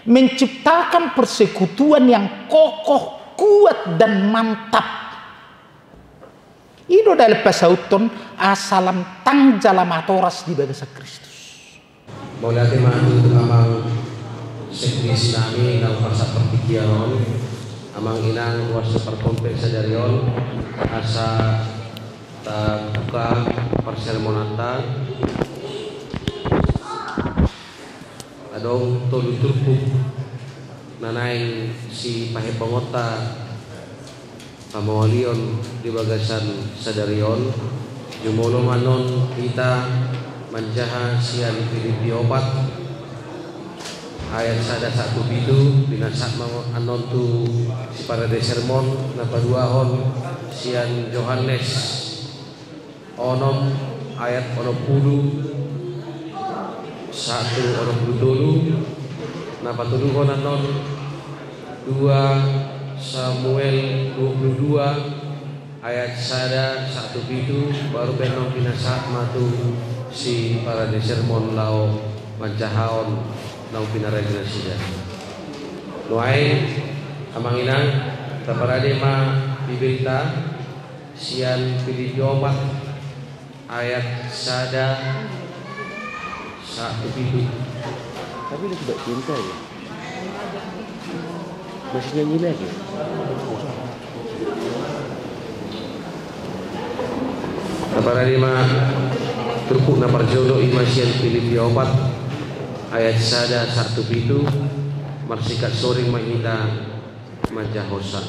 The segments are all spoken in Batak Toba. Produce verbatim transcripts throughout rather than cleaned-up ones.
Menciptakan persekutuan yang kokoh, kuat, dan mantap. I do dalan pasauthon asa lam tang jala matoras di bagasan Kristus. Mauliate ma tu amang sekdes nami naung pasahat partingkian on, amang inang ruas na parpompet sadari on, asa tabuka parsermonanta. Adong tolu turpuk na naeng sipahembongonta pamaulion di bagasan sadari on. Jumolo ma annon hita manjaha sian Pilippi opat ayat sada sahat tu pitu, pinasahat ma annon tu siparade sermon, na paduahon sian Johannes onom ayat onom pulu sahat tu onom pulu tolu, na patoluhon annon dua Samuel dua pulu dua ayat sada sahat tu pitu, baru pe annon pinasahat ma tu siparade sermon laho manjahahon naung pinarade nasida. Nuaeng, amang inang, taparade ma Bibelta sian Pilippi opat ayat sada sahat tu pitu. Tapi dia tidak cinta ya. Masih nyanyi lagi. Taparade ma turpuk na parjolo, i ma sian Pilippi opat ayat sada sahat tu pitu. Marsingkat soring ma hita manjahahonsa.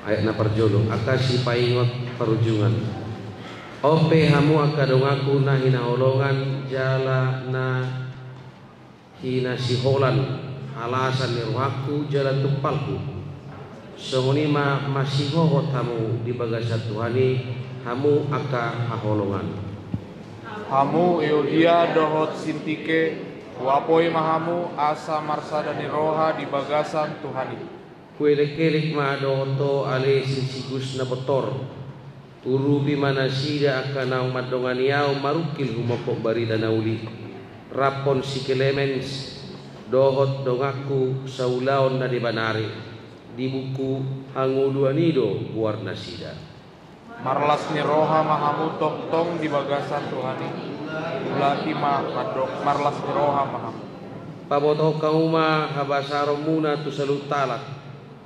Ayat na parjolo, angka sipaingot parujungan. On pe hamu angka donganku na hinaholongan jala na hinasiholan, alasan ni rohangku jala tumpalhu. Songon i ma masihohot hamu di bagasan Tuhan i, hamu angka haholongan. Hamu Euodia dohot Sintike, huapoi ma hamu asa marsada ni roha di bagasan Tuhan i. Huelekelek ma dohot ho ale si Tykikus na pintor. Urupi ma nasida angka naung mandongani ahu marungkil humongkop barita na uli, raphon si Klemens dohot donganku saulaon na deba nari. Di buku hangoluan i do goarnasida. Marlas ni roha ma hamu tongtong di bagasan Tuhan i. Ulapi ma mandok, marlas ni roha ma hamu. Pabotohon hamu ma habasaronmuna tu saluhut halak.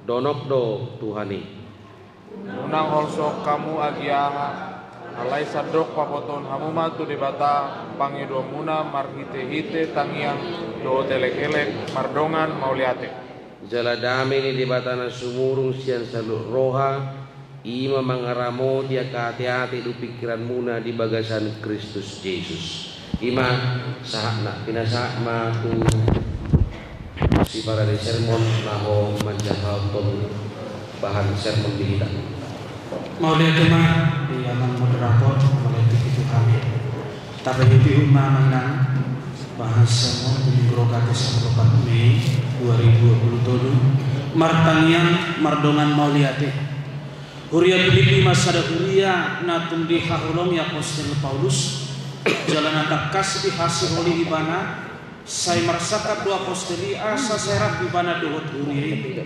Donok do Tuhan i. Unang holsohon hamu agia aha, alai sandok pabotohon hamu ma tu Debata pangidoanmuna marhitehite tangiang dohot elekelek mardongan mauliate. Jala dame ni Debata na sumurung sian saluhut roha, i ma mangaramoti angka ateate dohot pingkiranmuna di bagasan Kristus Jesus. I ma sahatna, pinasahat ma tu siparade sermon laho manjahahon bahan sermon di hita. Mauliate ma di amang moderator, mauliate tu hami. Tapaihutihut ma amang inang bahan sermon di Minggu Rogate sampulu opat Mei dua ribu dua pulu tolu. Martangiang mardongan mauliate. Huria Pilippi ma sada huria na tung dihaholongi Apostel Paulus, jala na tangkas dihasiholi ibana, sai marsangkap do apostel i asa sai rap ibana dohot huria i.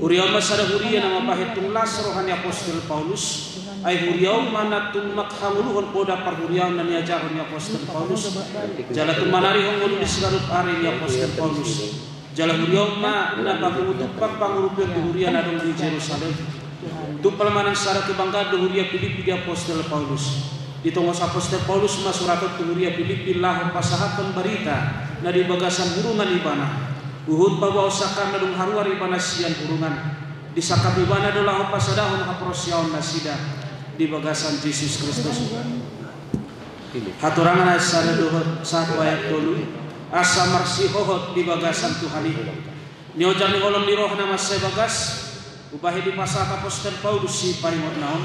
Huria on ma sada huria na mambahen tung las roha ni Apostel Paulus, ai huria on ma na tung manghangoluhon poda parhuriaon na niajarhon ni Apostel Paulus, jala tung manarihon ngolu di siganup ari ni Apostel Paulus. Jala huria on ma na papungu tumpak pangurupion di huria na adong di Jerusalem. Tumpal manang sada kebanggaan do huria Pilippi di Apostel Paulus. Ditongos Apostel Paulus ma surat on tu huria Pilippi laho pasahathon barita na di bagasan hurungan ibana. Huhut paboahon sangkap na dung haruar ibana sian hurungan. Disangkap ibana do laho pasadahon haporseaon nasida di bagasan Jesus Kristus. Hatorangan ayat sada dohot sahat tu ayat tolu, asa marsihohot di bagasan Tuhan i. Niojar ni holong ni roha na mansai bagas, hubahen dipasahat Apostel Paulus sipaingot na on.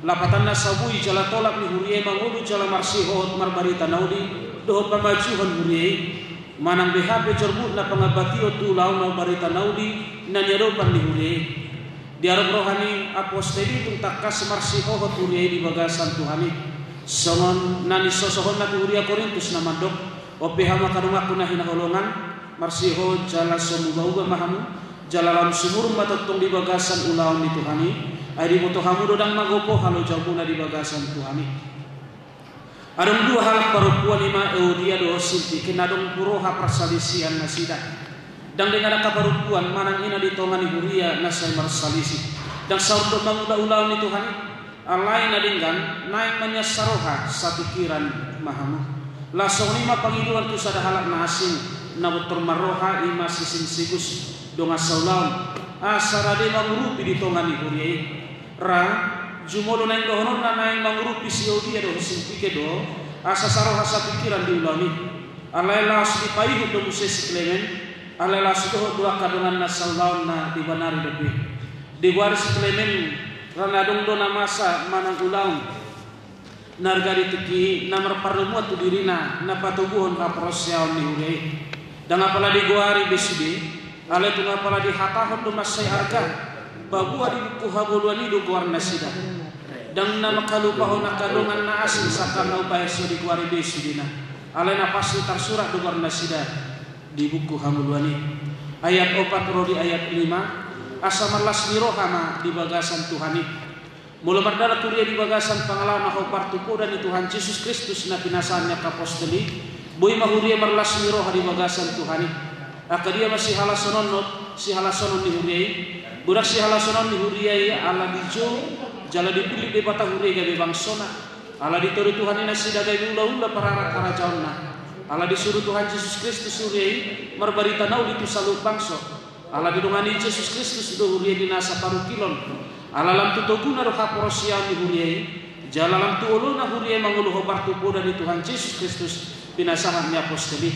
Lapatanna sabui jala tolap ni huria i mangolu jala marsihohot marbarita na uli, dohot pamajuhon huria i. Manang beha pe jormut na pangambation tu ulaon na barita na uli na niadopan ni huria i. Di arop roha ni apostel i tung tangkas marsihohot huria i di bagasan Tuhan i. Songon na nisosohonna tu huria Korintus na mandok, on pe hamu angka donganku na hinaholongan, Marsihohot jala so muba-uba ma hamu, jala lam sumurung ma tongtong di bagasan ulaon ni Tuhan i, ai diboto hamu do ndang magopo halojaonmuna di bagasan Tuhan i. Adong dua halak parompuan, i ma Euodia dohot Sintike, na adong tu roha parsalisian nasida. Ndang denggan angka parompuan manang ina di tonga ni huria na sai marsalisi. Ndang saur do mangula ulaon ni Tuhan i. Alai na denggan, naeng ma nian saroha sapikiran ma hamu. Laos songon i ma pangidoan tu sada halak na asing, na bontor marroha, i ma si Sinsikus, dongan saulaon, asa rade mangurupi di tonga ni huria i. Ra, jumolo naeng dohononna naeng mangurupi si Euodia dohot Sintike do, asa saroha sapikiran di ulaon i. Alai laos dipaihut do muse si Klemen, alai laos dohot do angka donganna saulaon na dibanari dope. Digoari si Klemen, ra na adong do na masa manang ulaon na arga di tingki i na marpardomuan tu dirina na patoguhon haporseaon ni huria i. Ndang apala digoari be sude, alai tung apala dihatahon do mansai arga, paboa di buku hangoluan i do goarnasida. Ndang na mangkalupahon angka dongan na asing sangkal na umbahen so digoari be sudena, alai na pasti tarsurat do goarnasida di buku hangoluan i. Ayat opat ro di ayat lima, asa marlas ni roha ma di bagasan Tuhan i. Molo mardalan huria di bagasan pangalaho na hombar tu poda ni Tuhan Jesus Kristus na pinasahat ni angka apostel i, boi ma huria marlas ni roha di bagasan Tuhan i. Angka dia ma sihalasonon, sihalasonon ni huria i? Godang sihalasonon ni huria i ala dijou jala dipillit Debata huria i gabe bangsona. Ala ditodui Tuhan i nasida gabe ulaula pararak harajaonna. Ala disuru Tuhan Jesus Kristus huria i marbarita na uli tu saluhut bangso. Ala didongani Jesus Kristus do huria i di nasa parungkilon. Ala lam tu toguna do haporseaon ni huria i, jala lam tu olona huria i mangolu hombar tu poda ni Tuhan Jesus Kristus pinasahat ni apostel i.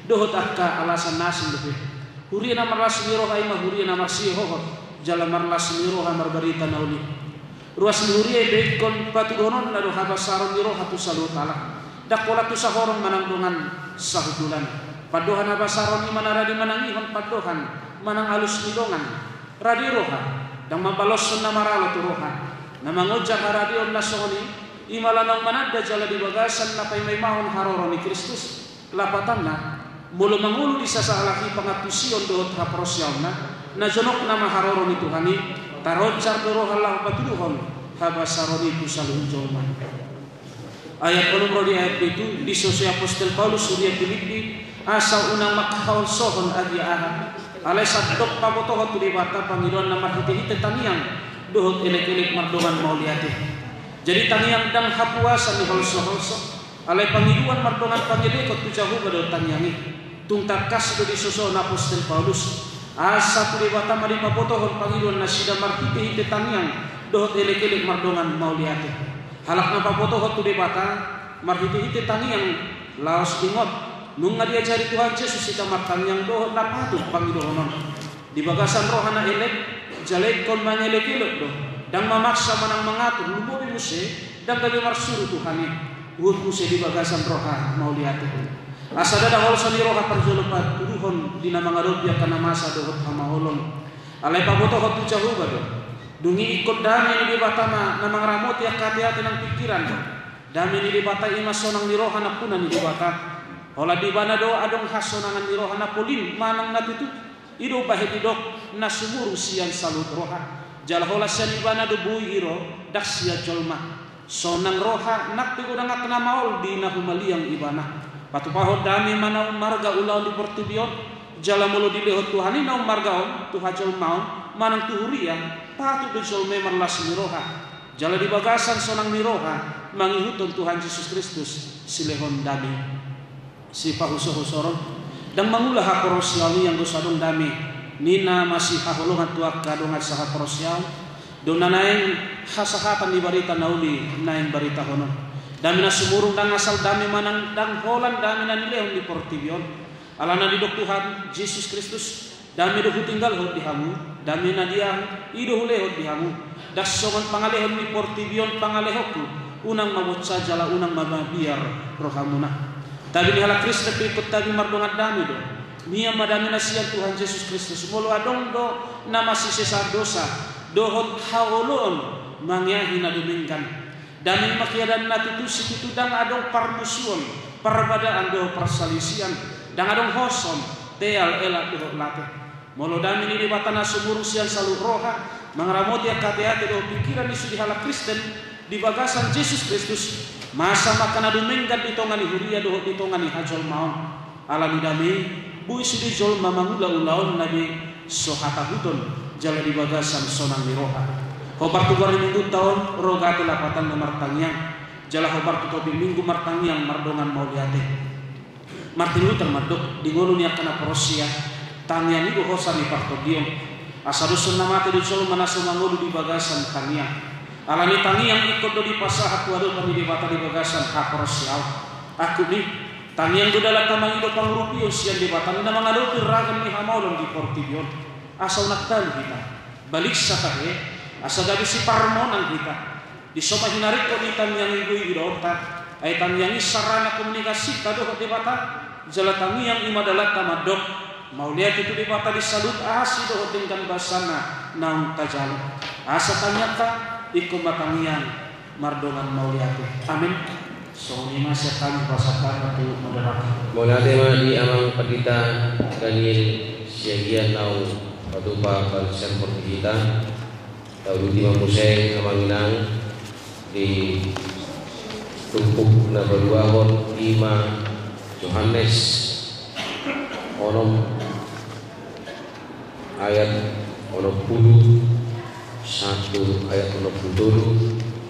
Dohot angka alasan na asing dope. Huria na marlas ni roha i ma huria na marsihohot jala marlas ni roha marbarita na uli. Ruas ni huria i be ingkon patuduhononna do habasaron ni roha tu saluhut halak. Ndang pola tu sahorong manang dongan sahundulan. Pandohan habasaron i ma na rade manangihon pandohan manang alus ni dongan. Rade roha, ndang mambaloshon na maralo tu roha. Na mangonjar haradeon na songon i, i ma ala naung mananda jala di bagasan na paimaimahon haroro ni Kristus. Lapatanna, molo mangolu di sasahalak i pangantusion dohot haporseaonna, na jonok nama haroro ni Tuhan i, taronjar do roha laho patuduhon habasaron i tu saluhut jolma. Ayat onom ro di ayat pitu, disosoi apostel Paulus huria Pilippi, asa unang mangkaholsohon agia aha, alai sandok pabotohon tu Debata pangidoanna marhitehite tangiang dohot elekelek mardongan mauliate. Jadi tangiang ndang hapuasan ni holsoholso, alai pangidoan mardongan pangelekon tu Jahowa do tangiang i. Tung tangkas do disosohon apostel Paulus, asa tu Debata ma dipabotohon pangidoan nasida marhitehite tangiang dohot elekelek mardongan mauliate. Halak na pabotohon tu Debata marhitehite tangiang, laos ingot, nunga diajari Tuhan Jesus hita martangiang dohot na patut pangidohonon. Di bagasan roha na elek, jala ingkon mangelekelek do, ndang mamaksa manang mangatur, lumobi muse, ndang gabe marsuru Tuhan i, huhut muse di bagasan roha mauliate. Asa ndada holso ni roha parjolo patuduhon di na mangadopi angka na masa dohot hamaolon. Alai pabotohon tu Jahowa do. Dung i ingkon dame ni Debata ma na mangaramoti angka ateate nang pingkiran. Dame ni Debata i ma sonang ni roha nampuna ni Debata. Holan di Ibana do adong hasonangan ni roha na polin manang na tutu. I do umbahen didok na sumurung sian saluhut roha. Jala holan sian Ibana do boi i ro, ndang sian jolma. Sonang roha nang pe godang angka na maol di na humaliang Ibana. Patupahon dame ma na ummarga ulaon di portibi on. Jala molo dilehon Tuhan i na ummarga on tu hajolmaon manang tu huria, patut do jolma i marlas ni roha. Jala di bagasan sonang ni roha mangihuthon Tuhan Jesus Kristus silehon dame. Sipahusohusoron, ndang mangula haporseaon i anggo so adong dame ni na masihaholongan tu angka dongan sahaporseaon. Dona naeng hasahatan ni barita na uli naeng baritahonon. Dame na sumurung ndang asal dame manang ndang holan dame na nilehon di portibi on. Alana didok Tuhan Jesus Kristus, dame do hutinggalhon di hamu, dame na di ahu, i do hulehon di hamu. Ndang songon pangalehon ni portibi on pangalehonku, unang ma bonsa jala unang ma mabiar rohamuna. Tabi ni halak Kristen pe ingkon tabi mardongan dame do. Mian ma dame na sian Tuhan Jesus Kristus, molo adong do na masisesaan dosa dohot haoloon mangeahi na dumenggan. Dame i ma keadaan na tutu situtu ndang adong parmusuon, parbadaan dohot parsalisian, ndang adong hosom, Teal, elak dohot late. Molo dame ni Debata na sumurung sian saluhut roha, mangaramoti angka ateate dohot pingkiran ni sude halak Kristen di bagasan Jesus Kristus, masa ma angka na dumenggan di tonga ni huria dohot di tonga ni hajolmaon. Ala ni dame i, boi sude jolma mangula ulaonna be so hatahuton jala di bagasan sonang ni roha. Hombar tu goar ni Minggunta on, ro gati lapatanna martangiang, jala hombar tu topik Minggu martangiang mardongan mauliate. Martin Luther mandok, di ngolu ni angka na porsea, tangiang i do hosa ni partondion. Asa doshon na mate do jolma na so mangolu di bagasan tangiang. Ala ni tangiang ingkon do dipasahat tu adopan ni Debata di bagasan haporseaon. Angkup ni, tangiang do dalan na mangido pangurupion sian Debata na mangadopi ragam ni hamaolon di portibi on. Asa unang talu hita, baliksa tahe, asa gabe siparmonang hita. Disi ma hinaringkot ni tangiang i do idaonta, ai tangiang i sarana komunikasinta dohot Debata, jala tangiang i ma dalanta mandok mauliate tu Debata di saluhut asi dohot denggan basana naung tajalo. Asa tangiangta ingkon ma tangiang mardongan mauliate. Amen. Songon i ma sian hami pasahatanna tu moderator. Mauliate ma di Amang Pandita Daniel Siagian naung patupa parsermon di hita. Tauluti ma muse Amang Inang di turpuk na paduahon, i ma Johannes onom ayat onom pulu sahat tu ayat onom pulu tolu.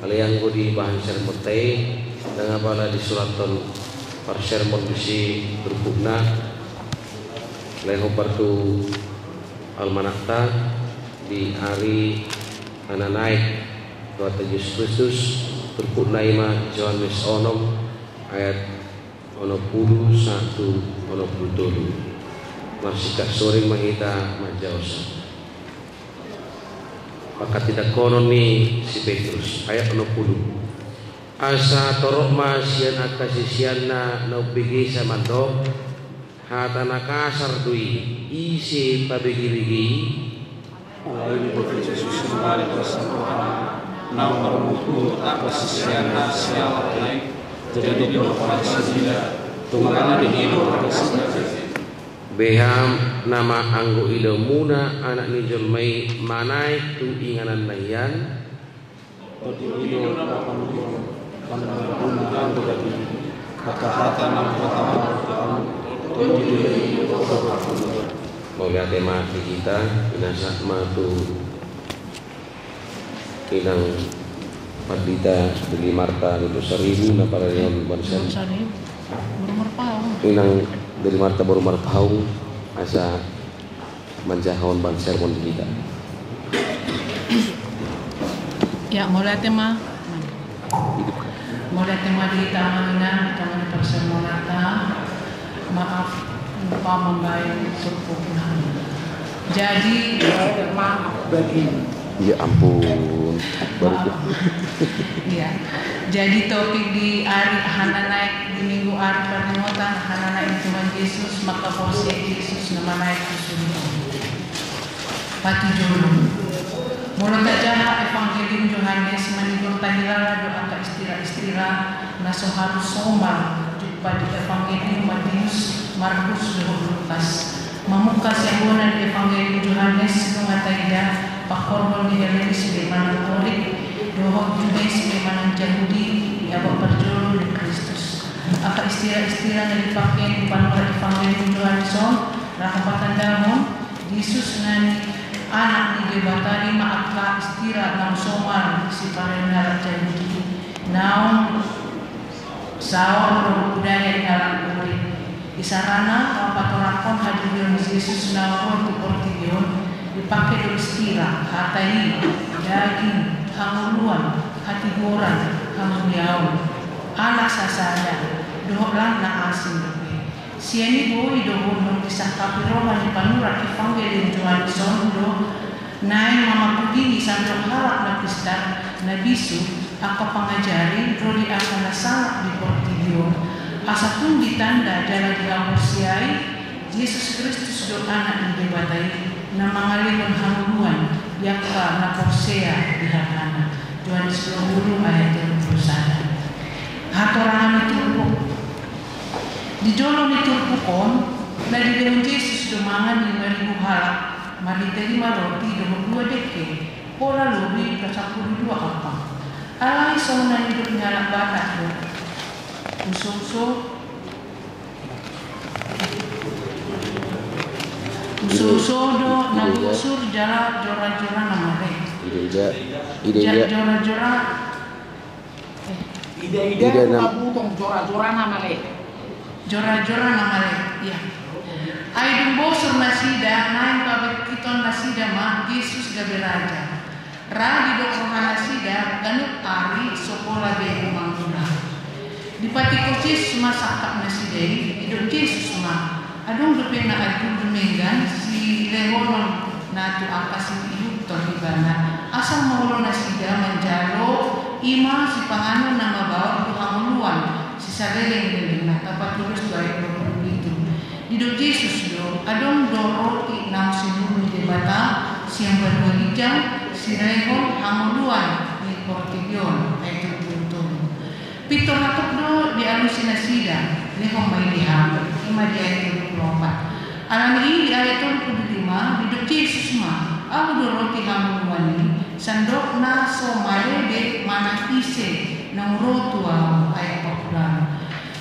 Alai anggo di bahan sermonta i, ndang apala disurathon parsermon disi turpukna. Alai hombar tu almanakta di ari Hananaek Tuhanta Jesus Kristus, turpukna i ma Johannes onom ayat onom pulu sahat tu onom pulu tolu. Marsingkat soring ma hita manjaohon. Panghatindanghonon ni si Petrus, ayat onom pulu. Asa torop ma sian angka siseanna na umbegesa mandok, hata na kasar do i, ise pabegebege i? Alai diboto Jesus ma di bagasan rohana, naung marungutungut angka siseanna sian hata i, jadi didok ma di sidea, tung ala dengke do hata i. Beha nama anggo idaonmuna Anak ni jolma i manaek tu ingananna hian? Tondi do na pangidoan, pangidoan anggo daging, angka hata na huhatahon tu hamu, tondi do i. Mauliate ma di hita, pinasahat ma tu Inang Pandita Deli Marta Lubuk Saribu na parangeon banser. Lubuk Saribu. Boru Marpaung. Inang Deli Marta boru Marpaung, asa manjahahon bahan sermon di hita. Ya, mauliate ma. Mauliate ma di hita Amang Inang, di tonga ni parsermonanta. Maaf, lupa mambaen turpukna. Jadi, maaf, bagian. Ya ampun. Baru. Maaf. Iya. Jadi topik di ari Hananaek di Minggu ari parningotan, Hananaek ni Tuhan Jesus, maka porsea Jesus na manaek tu surgo. Patujolo. Molo tajaha Evangelium Johannes, manigor tahilala do angka istiraistira na so harus somal jumpa di Evangelium Mateus, Markus dohot Lukas. Mamungka sian bona ni Evangelium Johannes, nunga taida, pangkorhon ni Helenis be manang Gorik, dohot Judes be manang Jahudi, di abad parjolo ni Kristus. Angka istiraistira na dipake di panurat Evangelium Johannes on, rap patandahon, Jesus na ni Anak ni Debata i ma angka istira naung somal sipareonta halak Jahudi, naung saor do budaya ni halak Gorik. Isarana, laho patorangkon hadirion ni Jesus naung ro tu portibi on, dipake do istira, hata i, daging, hangoluan, hatigoran, hamuliaon, anak sasada, dohot lan na asing dope. Sian i boi dohonon disangkapi roha ni panurat Evangelium Johannes on do, naeng mamangkulingi sandok halak na pistar, na bisu, angka pangajari, ro di angka na sangap di portibi on. Asa tung ditanda jala dihaporseai, Jesus Kristus do Anak ni Debata i, na mangalehon hangoluan di angka na porsea di hatana. Johannes dua pulu ayat dua pulu sada. Hatorangan ni turpuk. Di jolo ni turpuk on, na dilehon Jesus Sumangan lima ribu halak, marhite lima roti dohot dua dengke, pola lobi pasampulu dua kapang. Alai songon na nidok ni halak Batak do: Usouso, usouso do na bosur jala jorajora na male. Ida-ida, ida-ida. Jorajora. Ida-ida na butong, jorajora na male. Jorajora na male, iya. Ai dung bosur nasida, naeng pabangkiton nasida ma Jesus gabe raja. Ra didok roha nasida, ganup ari so pola be mangula. Dipatingko Jesus ma sangkap nasida i, didok Jesus ma: Adong dope na anjur dumenggan silehonon na tu angka sipihuthon ibana, asa maolo nasida manjalo i ma sipanganon na mabaor tu hangoluan sisaleleng-lelengna. Tapatudos tu ayat dua pulu pitu. Didok Jesus do: Adong do roti naung sinuru ni Debata sian banua ginjang silehon hangoluan ni portibi on. Ayat dua pulu tolu. Pintor hatop do dialusi nasida: Lehon ma i di hami. I ma di ayat tolu pulu opat. Alani i di ayat tolu pulu lima didok Jesus ma: Ahu do roti hangoluan i, sandok na so male be manang ise naung ro tu ahu. Ayat opat pulu lima.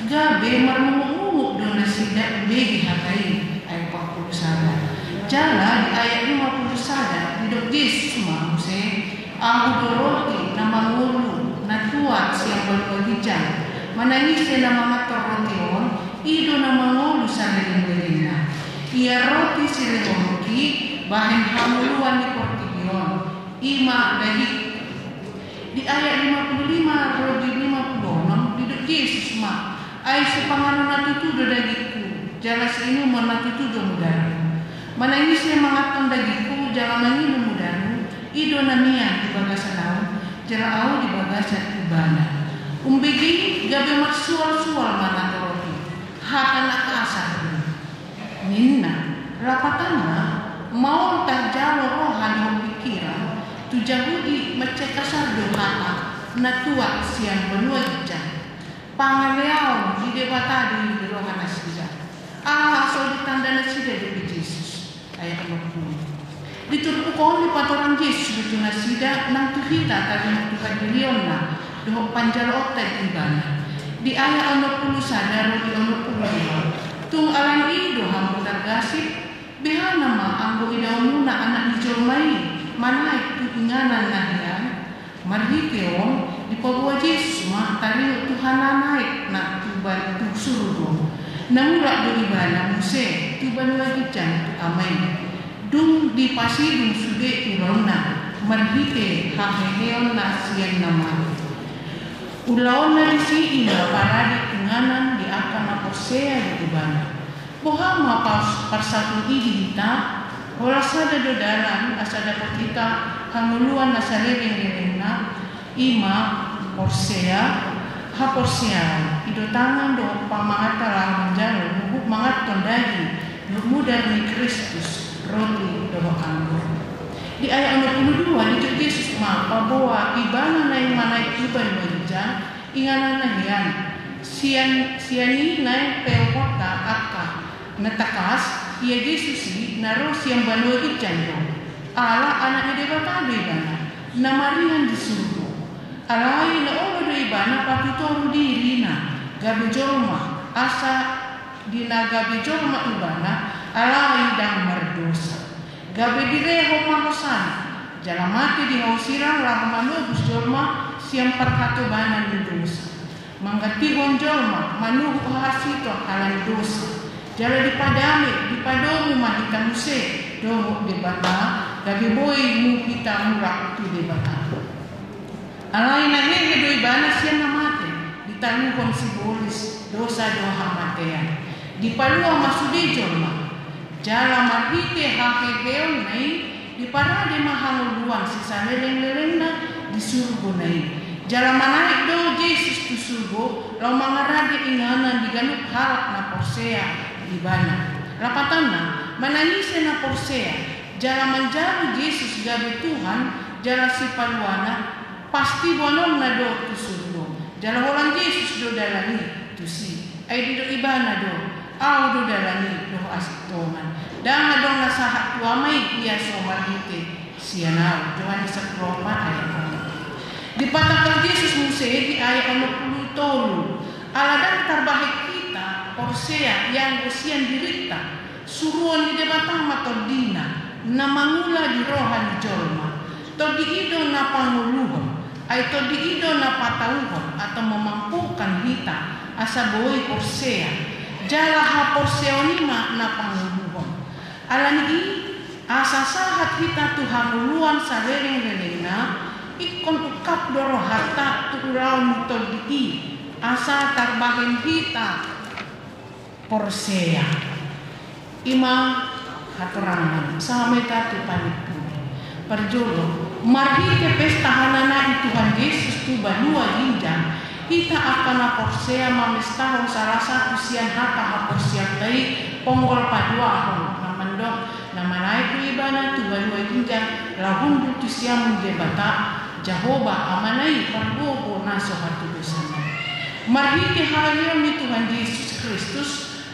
Gabe marmungutmungut do nasida umbege hata i. Ayat opat pulu sada. Jala di ayat lima pulu sada didok Jesus ma muse: Ahu do roti na mangolu na tuat sian banua ginjang. Manang ise na mangan roti on, i do na mangolu saleleng-lelengna. Ia roti silehononki bahen hangoluan ni portibi on, i ma dagingku. Di ayat lima pulu lima ro di lima pulu onom didok Jesus ma: Ai sipanganon na tutu do dagingku, jala siinumon na tutu do mudarhu. Manang ise manganhon dagingku jala manginum mudarhu, i do na mian di bagasan ahu, jala ahu di bagasan ibana. Umbege i gabe marsualsual ma natorop i, hata na kasar do, ninna. Lapatanna, maol tarjalo roha dohot pingkiran tu Jahudi, mansai kasar do hata na tuat sian banua ginjang. Pangaleaon ni Debata do i di roha nasida. Ala so ditanda nasida dope Jesus. Ayat onom pulu. Di turpuk on dipatorang Jesus do tu nasida nang tu hita taringot tu hadirionna dohot panjaloonta di ibana. Di ayat onom pulu sada ro di onom pulu dua. Tung alani i do hamu targasip? Behana ma anggo idaonmuna Anak ni jolma i manaek tu inganan na hian? Marhite on dipaboa Jesus ma taringot tu hanaekna tu ban-, tu surgo. Na mulak do ibana muse tu banua ginjang tu Ama i. Dung dipasidung sude ulaonna marhite haheheonna sian na mate. Ulaonna disi i ma parade inganan di angka na porsea di ibana. Boha ma pas-, parsatun i di hita? Holan sada do dalan asa dapot hita hangoluan na saleleng-lelengna, i ma porsea, haporseaon. I do tangan dohot panganganta laho manjalo, nuhut manganhon daging dohot mudar ni Kristus, roti dohot anggur. Di ayat onom pulu dua didok Jesus ma paboa ibana naeng manaek tu banua ginjang, inganan na hian. Sian, sian i naeng peoponta angka na tangkas, ia Jesus i na ro sian banua ginjang do. Ala Anak ni Debata do ibana, na maringan di surgo. Alai na olo do ibana patutoru dirina gabe jolma, asa di na gabe jolma ibana, alai ndang mardosa. Gabe dilehon ma hosana, jala mate di hausiran laho manobus jolma sian parhatobanan ni dosa. Manggantihon jolma manuhuk hahasiton halani dosa. Jala dipadame, dipadomu ma hita muse dohot Debata, gabe boi mu hita mulak tu Debata. Alai na hehe do ibana sian na mate, ditaluhon sibolis dosa dohot hamatean. Dipalua ma sude jolma. Jala marhite haheheonna i diparade ma hangoluan sisaleleng-lelengna di surgona i. Jala manaek do Jesus tu surgo laho mangarade inganan di ganup halak na porsea di ibana. Lapatanna, manang ise na porsea jala manjalo Jesus gabe Tuhan jala sipaluana, pasti boanonna do tu surgo. Jala holan Jesus do dalan i tusi. Ai didok ibana do: Ahu do dalan i dohot hasintongan. Ndang adong na sahat tu Ama i ia so marhite sian Ahu. Johannes sampulu opat ayat onom. Dipatangkas Jesus muse di ayat onom pulu tolu, ala ndang tarbahen hita porsea ianggo sian dirinta. Suruon ni Debata ma tondina, na mangula di roha ni jolma. Tondi i do na pangoluhon, ai tondi i do na patauhon atau mamampukan hita asa boi porsea. Jala haporseaon i ma na pangoluhon. Ala ni i, asa sahat hita tu hangoluan saleleng-lelengna, ingkon ungkap do rohanta tu ulaon ni tondi i, asa tarbahen hita porsea. I ma hatorangan, sahat ma hita tu pangidoan. Parjolo, marhite pesta hananaan ni Tuhan Jesus tu banua ginjang, hita angka na porsea mamestahon salah satu sian hata haporseaonta i, ponggol paduahon, na mandok, na manaek do ibana tu banua ginjang laho hundul tu siamun Debata, Jahowa Amana i, pargogo na so hatudosan. Marhite haheheon ni Tuhan Jesus Kristus,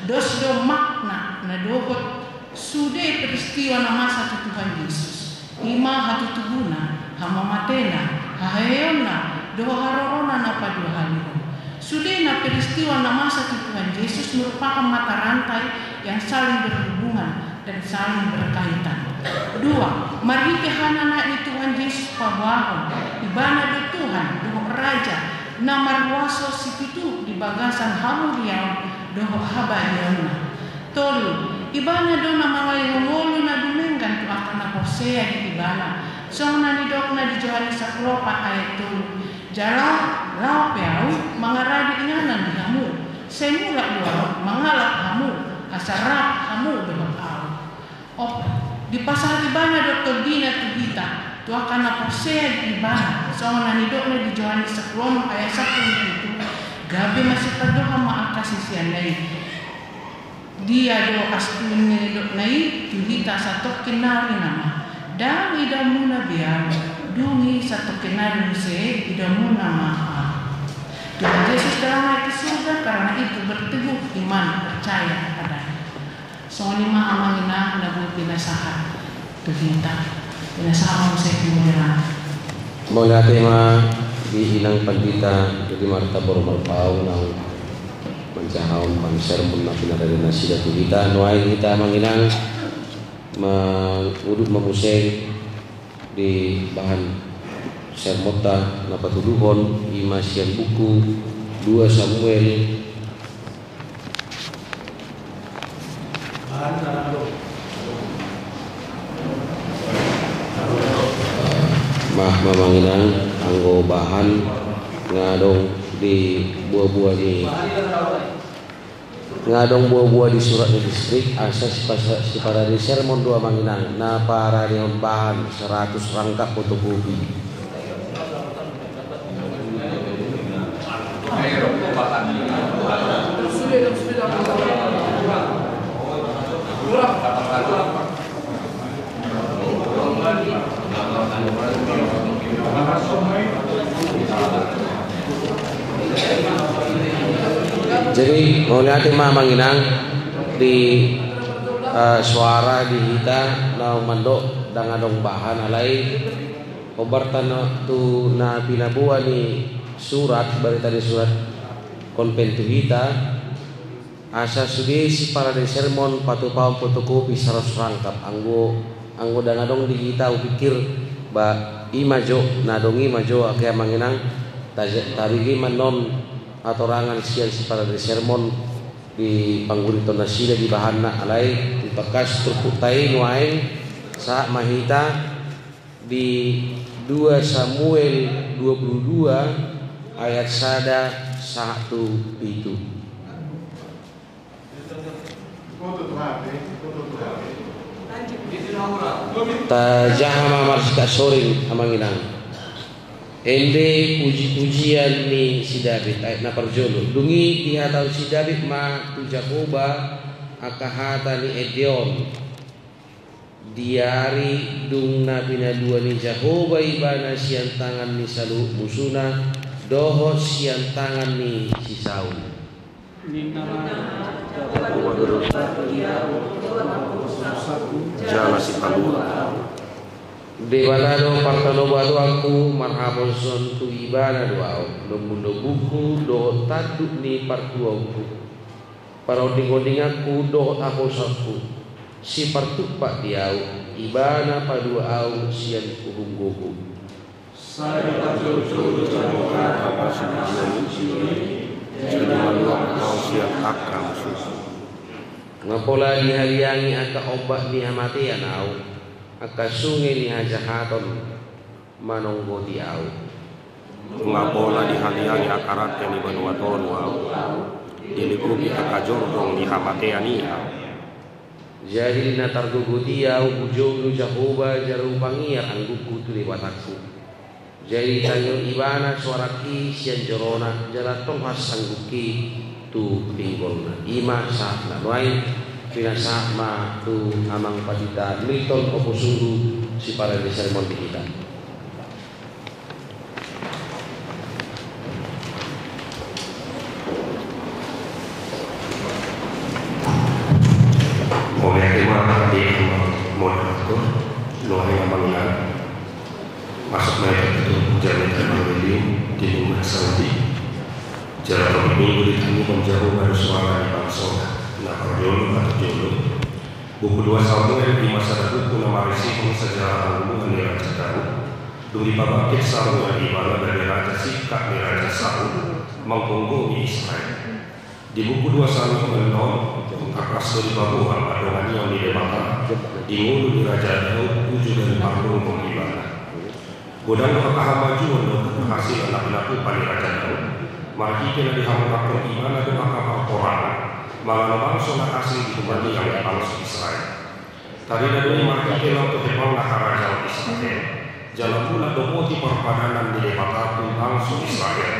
dos do makna na dohot sude peristiwa na masa tu Tuhan Jesus, i ma hatutubuna, hamamatena, haheheonna, dohot harorona na paduahalihon. Sudena peristiwa na masa tu Tuhan Jesus merupakan mata rantai yang saling berhubungan dan saling berkaitan. Dua, marhite hananaan ni Tuhan Jesus paboahon, ibana do Tuhan dohot Raja na marhuaso situtu di bagasan hamuliaon dohot habadiaonna. Tolu, ibana do na mangalehon ngolu na dumenggan tu angka na porsea di ibana. Songon na nidokna di Johannes sampulu opat ayat tolu. Jala laho pe ahu mangarade inganan di hamu. Sai mulak do ahu mangalap hamu, asa rap hamu dohot ahu. Opat, dipasahat ibana do tondina tu hita, tu angka na porsea di ibana. Songon na nidokna di Johannes sampulu onom ayat sampulu pitu. Gabe masipadohan ma angka siseanna i. Dia do astu ni nidokna i tu hita satongkin nari nama. Ndang idaonmuna be ahu, dung i satongkin nari muse idaonmuna ma ahu. Tuhan Yesus telah naik ke surga, karena itu berteguh iman, percaya kepada-Nya. Songon i ma amang inang na boi pinasahat tu hita. Pinasahat ma muse tu moderator. Mauliate ma di inang pandita, jadi martabor marpaung nang manjahahon bahan sermon na pinarade nasida tu hita. Nuaeng hita amang inang mangudup ma muse di bahan sermonta na patuduhon, i ma sian buku dua Samuel. Maaf ma amang inang, anggo bahan nga adong di buabua ni, nga adong buabua di surat ni distrik, asa sipasa-, siparade sermon do amang inang, na paradehon bahan seratus rangkap fotokopi. Jadi mauliate ma amang inang di, eh, suara di hita na mandok ndang adong bahan, alai hombar hita tu na pinaboa ni surat, barita ni surat Konven tu hita, asa sude siparade sermon patupahon fotokopi saratus rangkap. Anggo, anggo ndang adong di hita, hupikir ba i ma jo, na adong i ma jo, angke amang inang, ta-, tabege ma annon hatorangan sian siparade sermon di pangguriton nasida di bahanna, alai di tangkas turpukta i nuaeng sahat ma hita di dua Samuel dua pulu dua ayat sada sahat tu pitu. Tajaha ma marsikap soring amang inang. Ende puji-pujian ni si Daud, ayat na parjolo. Dung i dihatahon si Daud ma tu Jahowa angka hata ni ende on. Di ari dung na pinalua ni Jahowa ibana sian tangan ni saluhut musuna, dohot sian tangan ni si Saul. Jala sipalua. Debata do partanobatoanku, marhaposan tu Ibana do ahu, lombulombungku dohot tanduk ni partuaonku, parondingondianku dohot haposanku, sipartumpak di ahu, Ibana palua ahu sian uhum gogo. Sai parjolo-jolo jala manuak ahu sian angka musuhku. Nga pola dihaliangi angka ombak ni hamatean ahu, angka sunge ni hajahaton manonggoti ahu. Nga pola dihaliangi angka rante ni banua tonu ahu, dilingkupi angka jorjong ni hamatean i ahu. Jadi di na targogot i ahu, hujou do Jahowa jala hupangiar anggukku tu Debatangku. Jadi ditangihon Ibana soarangki sian jorona, jala tolhas anggukki tu pinggolna. I ma sahatna. Nuaeng pinasahat ma tu amang pandita Milton Ompu Sunggu sipadan ni sermon di hita. Mauliate ma di amang moderator, nuaeng amang inang. Masuk ma hita tu jamita Evangelium di minggu saudi. Jala topik minggu ditangihon Jahowa do soara ni bangsona. Na parjolo, parjolo. Buku dua Samuel, i ma sada buku na marisihon sejarah hangoluan ni Raja Daud. Dung dipabangkit Samuel ibana gabe raja singkat ni Raja Saul manggomgomi Israel. Di buku dua Samuel on, tangkas do dipaboa pardonganion ni Debata di ngolu ni Raja Daud uju gabe pargonggom ibana. Godang do angka hamajuon dohot keberhasilan na pinatupa ni Raja Daud, marhite na dihamonanghon ibana do angka parporangan, manang bangso na asing di humaliang ni bangso Israel. Tarida do i marhite naung tu hepangna harajaon Israel, jala mulak do poti parpadanan ni Debata tu bangso Israel,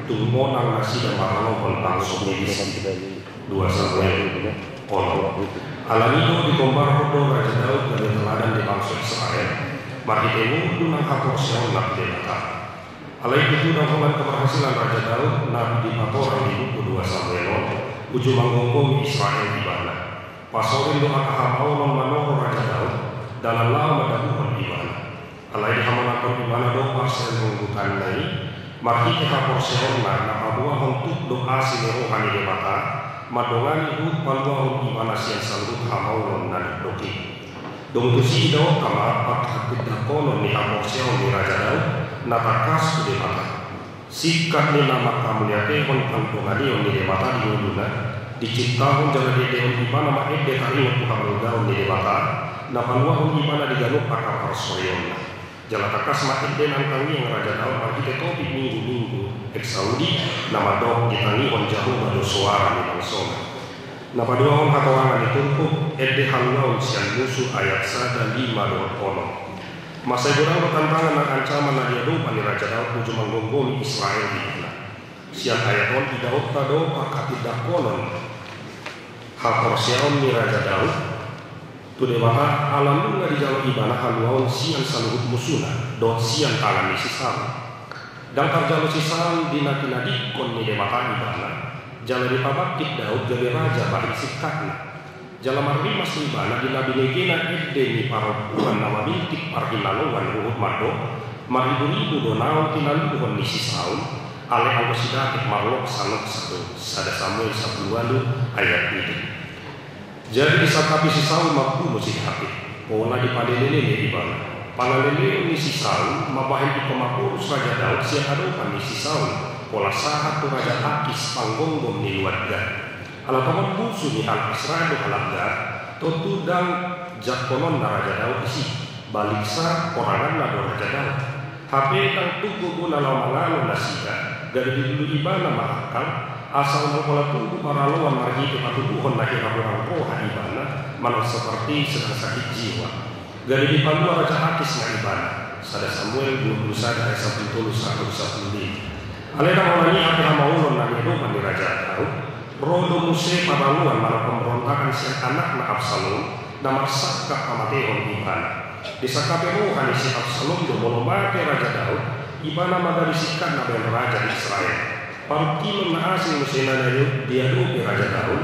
tung monang nasida maralohon bangso Filistin. Dua Samuel onom. Alani i do digombarhon do Raja Daud gabe teladan di bangso Israel, marhite ngolu nang haporseaonna tu Debata. Alai tutu ndang holan keberhasilan Raja Daud na dipatorang di buku dua Samuel on, uju manggomgomi Israel ibana. Pasoring do angka hamaolon manoro Raja Daud, dalan laho mandabuhon ibana. Alai dihamonanghon ibana do parsianrunggutanna i, marhite haporseaonna na paboahon tuk do asi ni roha ni Debata, mandongani huhut paluahon ibana sian saluhut hamaolon na dokdok i. Dung tusi idaonta ma parhatindanghonon ni haporseaon ni Raja Daud na tangkas tu Debata. Singkat ni na manghamauliatehon pardonganion ni Debata di ngoluna, diciptahon jala diendehon ibana ma ende taringot tu habalgaon ni Debata, na paluahon ibana di ganup angka parsorionna. Jala tangkas ma ende nang tangiang Raja Daud marhite topik minggu-minggu Exaudi, na mandok ditangihon Jahowa do soara ni bangsona. Na paduahon hatorangan ni turpuk, ende haluaon sian musu ayat sada, lima dohot onom. Mansai godang do tantangan nang ancaman na diadopan ni Raja Daud uju manggomgomi Israel ibana. Sian ayat on idaonta do parhatindanghonon haporseaon ni Raja Daud tu Debata ala nunga dijalo ibana haluaon sian saluhut musuna dohot sian tangan ni si Saul. Ndang tarjalo si Saul di na tinadingkon ni Debata ibana, jala dipabangkit Daud gabe raja bahen singkatna. Jala marrimas do ibana di na binegena ende ni parompuan na mamiltik parhinaloan huhut mandok, marribu-ribu do naung tinaluhon ni si Saul, alai anggo si David marloksa-loksa do. Sada Samuel sampulu ualu ayat pitu. Jadi disantapi si Saul mambunuh si David, pola dipalele-lele ibana. Pangaleleon ni si Saul mambahen ingkon mangurus Raja Daud sian adopan ni si Saul, pola sahat tu Raja Akis panggomgom ni luat Gat. Ala tongon musu ni halak Israel do halak Gat, tontu ndang jangkononna Raja Daud disi, baliksa poranganna do Raja Daud. Hape ndang tung gogona laho mangalo nasida, gabe dilului ibana ma angkang, asa unang pola tumbu paraloan marhite patuduhon na hira hurang roha ibana, manang seperti sedang sakit jiwa. Gabe dipalua Raja Akis ma ibana. Sada Samuel dua pulu sada ayat sampulu tolu sahat tu sampulu lima. Alai ndang holan i hape hamaolon na niadopan ni Raja Daud, ro do muse paraloan manang pemberontakan sian anakna Absalom, na marsangkap pamatehon ibana. Disangkapi roha ni si Absalom do molo mate Raja Daud, ibana ma gabe singkatna bahen raja di Israel. Parungkilon na asing muse na diadopi Raja Daud,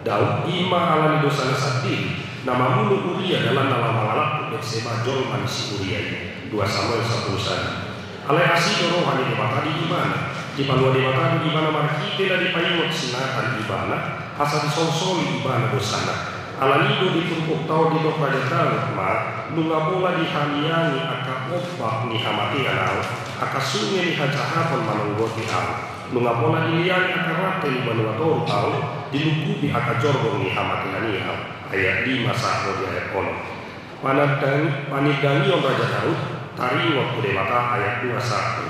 Daud, i ma ala ni dosana sandiri, na mamunu Uria dalanna laho mangalangkup Batseba jolma ni si Uria i. Dua Samuel sampulu sada. Alai asi do roha ni Debata di ibana, dipalua Debata do ibana marhite na dipaingot si Natan ibana, asa disolsoli ibana dosana. Alani i do di turpukta on didok Raja Daud ma, nunga pola dihaliangi angka ombak ni hamatean ahu, angka sunge ni hajahaton manonggoti ahu. Nunga pola dileangi angka rante ni banua toru ahu, dilungkupi angka jorbong ni hamatean i ahu. Ayat lima sahat di ayat onom. Panandang-, panindangion Raja Daud taringot tu Debata, ayat dua sahat.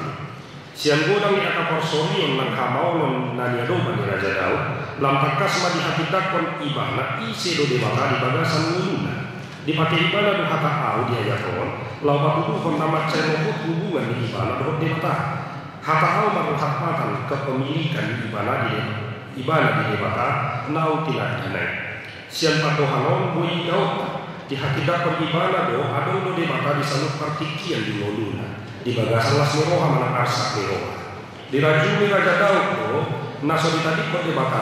Sian godang ni angka parsorion nang hamaolon na niadopan ni Raja Daud, lam tangkas ma dihatindanghon ibana ise do Debata di bagasan ngoluna. Dipake ibana do hata ahu di ayat on, laho patuduhon na mansai lohot hubungan ni ibana dohot Debata. Hata ahu marroha patan kepemilikan ni ibana di, ibana di Debata naung tinandana i. Sian pandohan on boi idaonta, dihatindanghon ibana do adong do Debata di saluhut partingkian di ngoluna, di bagasan las ni roha manang arsak ni roha. Dirajumi Raja Daud do na so ditadingkon Debata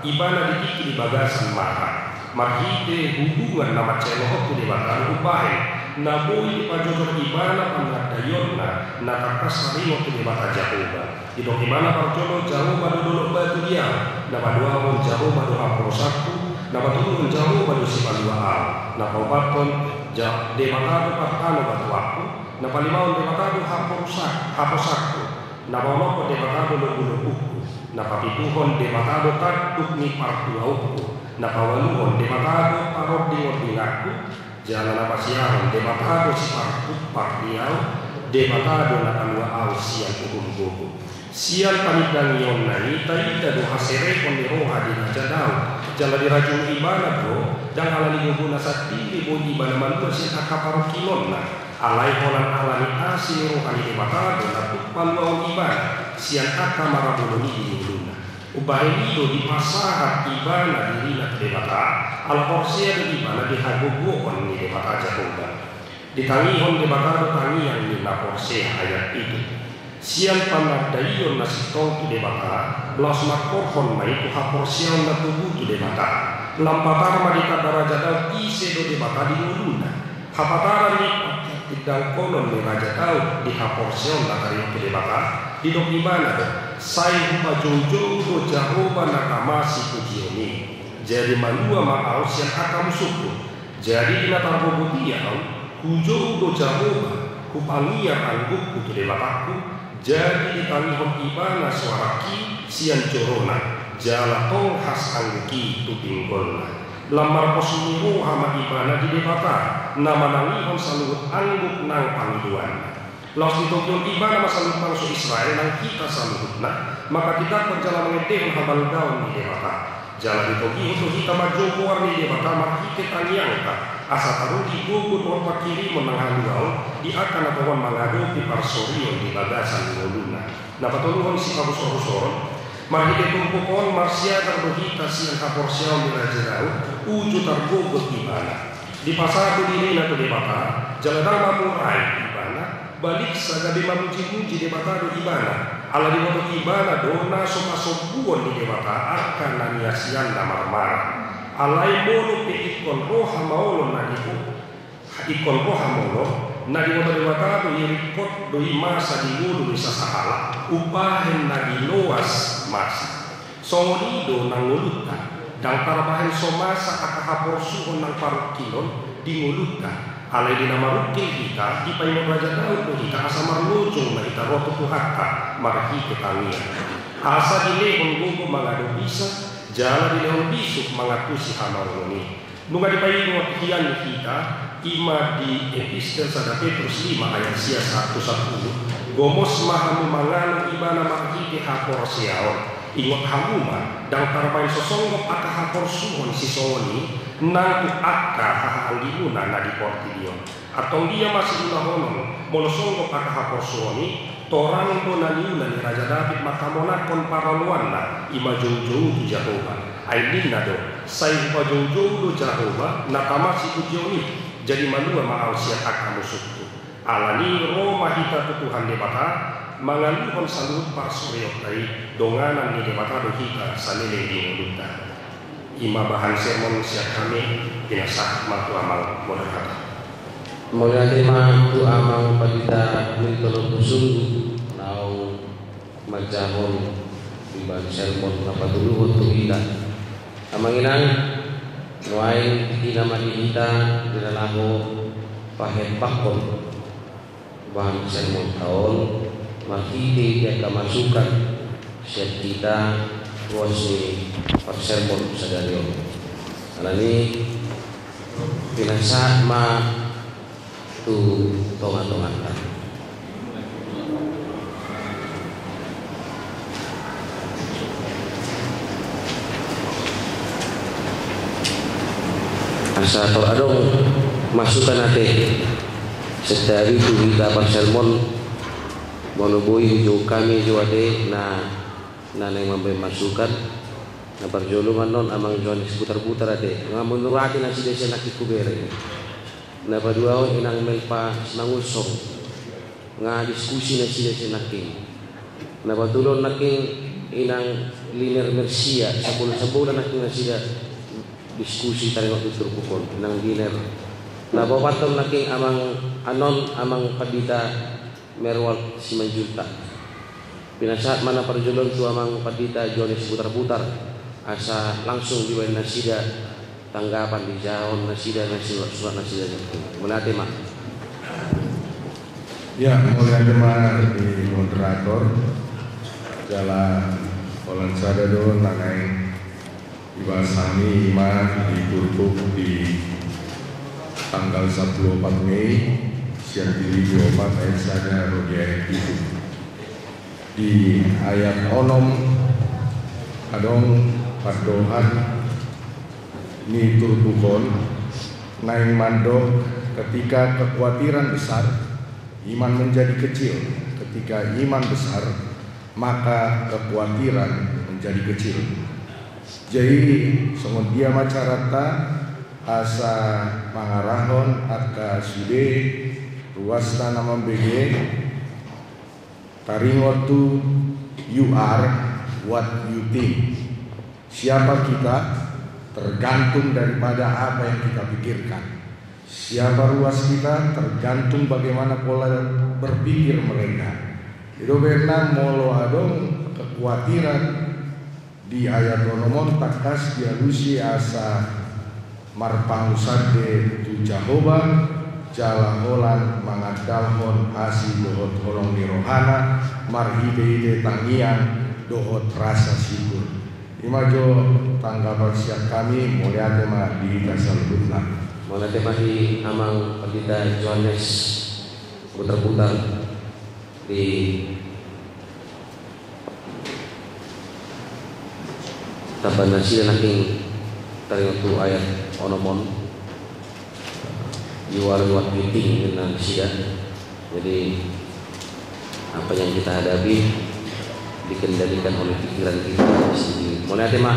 ibana di tingki di bagasan mata, marhite hubungan na mansai lohot tu Debata, umbahen na boi dipajojor ibana panandaionna na tangkas taringot tu Debata Jahowa. Didok ibana parjolo, Jahowa do dolok batu di ahu, na paduahon, Jahowa do haporusangku, na patoluhon, Jahowa do sipalua ahu, na paopathon, Ja-, Debata do partano batuanku, na palimahon, Debata do haporusak-, haposangku, na paonomhon, Debata do lobulobuku, na papituhon, Debata do tanduk ni partuaonku, na paualuhon, Debata do parondingondinganku, jala na pasiahon, Debata do sipartumpak ni ahu, Debata do na palua ahu sian uhum gogo. Sian panindangionna i taida do haserepon ni roha di Raja Daud, jala dirajumi ibana do, ndang ala ni gogona sandiri boi ibana malua sian angka parungkilonna, alai holan ala ni asi ni roha ni Debata do na tung paluahon ibana sian angka marabolon i di ngoluna. Umbahen i do dipasahat ibana dirina tu Debata, ala porsea do ibana di hagogoon ni Debata Jahowa. Ditangihon Debata do tangiang ni na porsea, ayat pitu. Sian panandaion na sintong tu Debata, laos mangkorhon ma i tu haporseaon na togu tu Debata. Lam patar ma ditanda Raja Daud ise do Debata di ngoluna. Hapataran ni panghatindangkonon ni Raja Daud di haporseaon na taringot tu Debata, didok ibana do, sai hupajoujou do Jahowa na tama sipujion i. Jadi malua ma ahu sian angka musungku. Jadi di na targogo dia ahu, hujou do Jahowa, hupangiar anggukku tu Debatangku, jadi ditangihon ibana suarangki sian jorona, jala tolhas anggukki tu pinggolna. Lam marpos ni roha ma ibana di Debata, na manangihon saluhut angguk nang pangidoanna. Laos ditogihon ibana ma saluhut bangso Israel nang hita saluhutna, manghatindanghon jala mangendehon habalgaon ni Debata. Jala ditogihon do hita manjou goar ni Debata marhite tangiangta, asa taruli gogo dohot panghirimon nang haluaon di angka na tongon mangadopi parsorion di bagasan ngoluna. Na patoluhon, sipahusorhusoron, marhite turpuk on marsiajar do hita sian haporseaon ni Raja Daud, uju targogot ibana. Dipasahat do dirina tu Debata, jala ndang mamurai ibana, baliksa gabe mamujimuji Debata do ibana, ala diboto ibana do na so pasombuon ni Debata angka na niasianna marmara. Alai molo pe ingkon ro hamaolon na dibo-, ingkon ro hamaolon, na diboto Debata do i ringkot do i masa di ngolu ni sasahalak, umbahen na diloas masa. Songon i do nang ngolunta, ndang tarbahen so masa angka haporsuhon nang parungkilon di ngolunta, alai di na marungkil hita, dipaingot Raja Daud do hita asa marlojong ma hita ro tu Tuhanta marhite tangiang. Asa dilehon gogo mangadopisa, jala dilehon bisuk mangantusi hamaolon i. Nunga dipaingot hian hita, i ma di Epistel sada Petrus lima ayat sia sahat tu sampulu, gomos ma hamu mangalo ibana marhite haporseaon. Ingot hamu ma, ndang tarbahen so songgop angka haporsuhon sisongon i nang tu angka hahaanggimuna na di portibi on. Antong dia ma siulahonon, molo songgop angka haporsuhon i? Torang do na niula ni Raja Daud manghamonanghon paraloanna, i ma joujou tu Jahowa. Ai ninna do, sai hupajoujou do Jahowa na tama sipujion i, jadi malua ma ahu sian angka musungku. Alani i ro ma hita tu Tuhan Debata, Mangaluhon saluhut parsaorionta i, donganan ni Debata do hita saleleng di ngolunta. I ma bahan sermon sian hami, pinasahat ma tu amang moderator. Mauliate ma tu amang pandita Milton Ompu Sunggu, naung manjahon di bahan sermon na patuluhon tu hita. Amang inang, nuaeng tingki nama di hita di na laho pahempakkon bahan sermon ta on, marhite di angka masukan sian hita ruas ni parsermon sadari on. Alani pinasahat ma tu tonga-tonganta. Asa tor adong masukan ate, santabi tu hita parsermon, molo boi hujou hami jo ate na, na naeng mambaen masukan. Na parjolo ma annon amang Johannes Butarbutar ate, nga menurati nasida sian nangkin hubereng. Na paduahon inang Melpa Simangunsong, nga diskusi nasida sian nangkin. Na patoluhon nangkin inang Liner Mersia, sambola-sambola nangkin nasida diskusi taringot tu turpuk on, inang Liner. Na paopathon nangkin amang annon, amang pandita Merwal Simanjuntak. Pinasahat ma na parjolo on tu amang pandita Johannes Butarbutar, asa langsung dibaen nasida tanggapan, dijahahon nasida na surat-surat nasida. Mauliate ma. Ya, mauliate ma di moderator. Jala holan sada do na naeng dibahas hami, i ma di turpuk di tanggal sampulu opat Mei, sian Filipi opat ayat sada ro di ayat pitu. Di ayat onom adong pandohan ni turpuk on, naeng mandok, ketika kekhawatiran besar, iman menjadi kecil. Ketika iman besar, maka kekhawatiran menjadi kecil. Jadi, songon dia ma caranta asa mangarahon angka sude ruasta na mambege, taringot tu you are what you think. Siapa kita tergantung daripada apa yang kita pikirkan. Siapa ruas kita tergantung bagaimana pola berpikir mereka. Jadi, umbahen na molo adong kekhawatiran di ayat onom on, tangkas dialusi asa marpangusande tu Jahowa, jala holan mangandalhon asi dohot holong ni rohana, marhite-hite tangiang dohot rasa syukur. I ma jo tanggapan sian hami, mauliate ma di hita saluhutna. Mauliate ma di amang pandita Johannes Butarbutar di tamba nasida nangkin taringot tu ayat onom on. You are what you think, ninna nasida. Jadi, apa yang kita hadapi dikendalikan oleh pikiran kita sendiri. Mauliate ma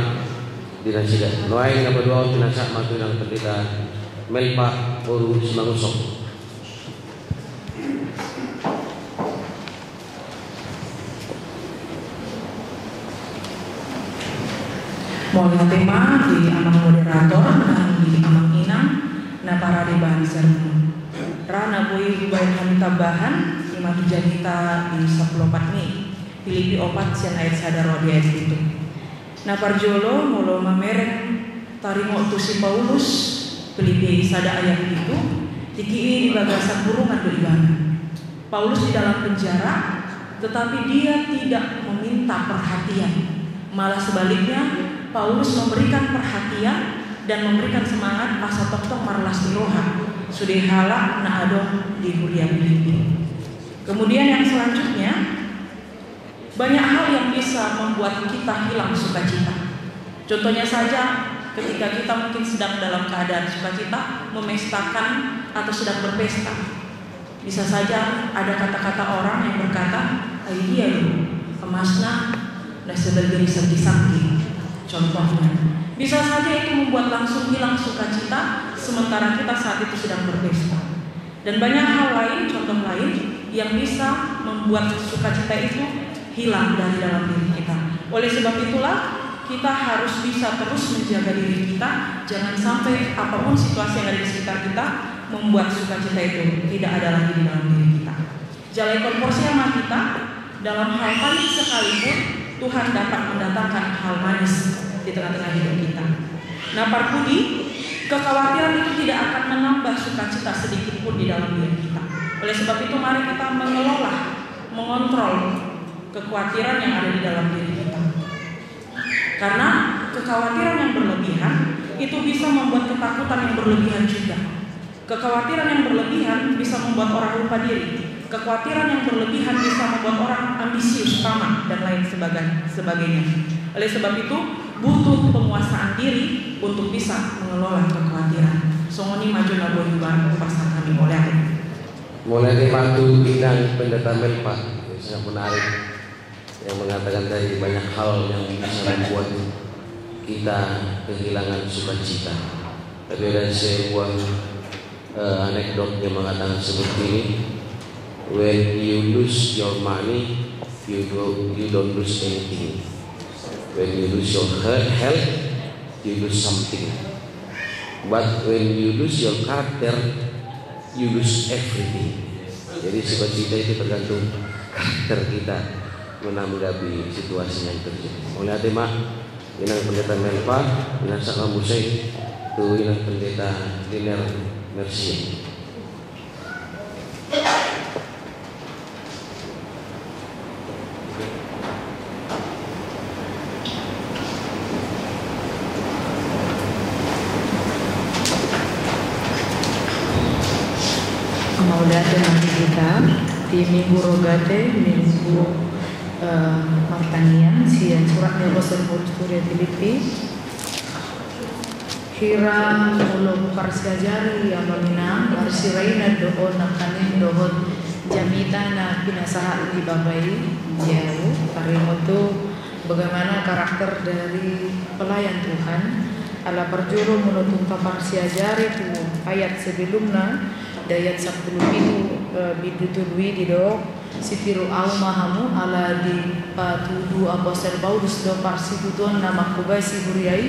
di nasida. Nuaeng na paduahon pinasahat ma tu inang pandita Melpa boru Simangunsong. Mauliate ma di amang moderator nang di amang inang na parade bahan sermon. Ra na boi hubaen hami tambahan, i ma tu jamita di sampulu opat Mei, Filipi opat sian ayat sada ro di ayat pitu. Na parjolo, molo mamereng taringot tu si Paulus, Filipi sada ayat pitu, tingki i di bagasan hurungan do ibana. Paulus di dalam penjara, tetapi dia tidak meminta perhatian. Malah sebaliknya, Paulus memberikan perhatian dan memberikan semangat asa tongtong marlas ni roha sude halak na adong di huria Filipi. Kemudian yang selanjutnya, banyak hal yang bisa membuat kita hilang sukacita. Contohnya saja, ketika kita mungkin sedang dalam keadaan sukacita, memestakan atau sedang berpesta. Bisa saja ada kata-kata orang yang berkata, "Ai dia do, emasna na sebagian disangki-sangki." Contohnya, bisa saja itu membuat langsung hilang sukacita sementara kita saat itu sedang berpesta. Dan banyak hal lain, contoh lain, yang bisa membuat sukacita itu hilang dari dalam diri kita. Oleh sebab itulah, kita harus bisa terus menjaga diri kita, jangan sampai apapun situasi yang ada di sekitar kita membuat sukacita itu tidak ada lagi di dalam diri kita. Jala ingkon porsea ma hita, dalam hal panik sekalipun, Tuhan dapat mendatangkan hal manis di tengah-tengah hidup kita. Nah, parpudi, kekhawatiran itu tidak akan menambah sukacita sedikit pun di dalam diri kita. Oleh sebab itu, mari kita mengelola, mengontrol kekhawatiran yang ada di dalam diri kita. Karena kekhawatiran yang berlebihan itu bisa membuat ketakutan yang berlebihan juga. Kekhawatiran yang berlebihan bisa membuat orang lupa diri. Kekhawatiran yang berlebihan bisa membuat orang ambisius, tamak, dan lain sebagai-, sebagainya. Oleh sebab itu, butuh penguasaan diri untuk bisa mengelola kekhawatiran. Songon i ma jo na boi hupasahat hami. Mauliate. Mauliate ma tu Inang Pendeta Melva. Sangat menarik. Yang mengatakan tadi banyak hal yang bisa membuat kita kehilangan sukacita. Tapi ada sebuah, eh, anekdot yang mengatakan seperti ini, "When you lose your money, you do, you don't lose anything. When you lose your he-, health, you lose something. But when you lose your character, you lose everything." Jadi sukacita itu tergantung karakter kita menanggapi situasi yang terjadi. Mauliate ma, Inang Pendeta Melva, Inang Sakra Musai, tu Inang Pendeta Liner Mersia. Mauliate ma di hita, di Minggu Rogate, Minggu, eh, martangiang, sian surat ni Apostel Paulus tu huria Filipi. Hira molo huparsiajari, amang inang, marsirainan do on nangkaning dohot jamita na pinasahat ni Bapa i di ahu, taringot tu bagaimana karakter dari pelayan Tuhan. Ala parjolo molo tung taparsiajari tu ayat sebelumna, di ayat sampulu pitu, eh, bindu tolu i didok, sitiru ahu ma hamu, ala dipatudu Apostel Paulus do parsitutuonna manghobasi huria i,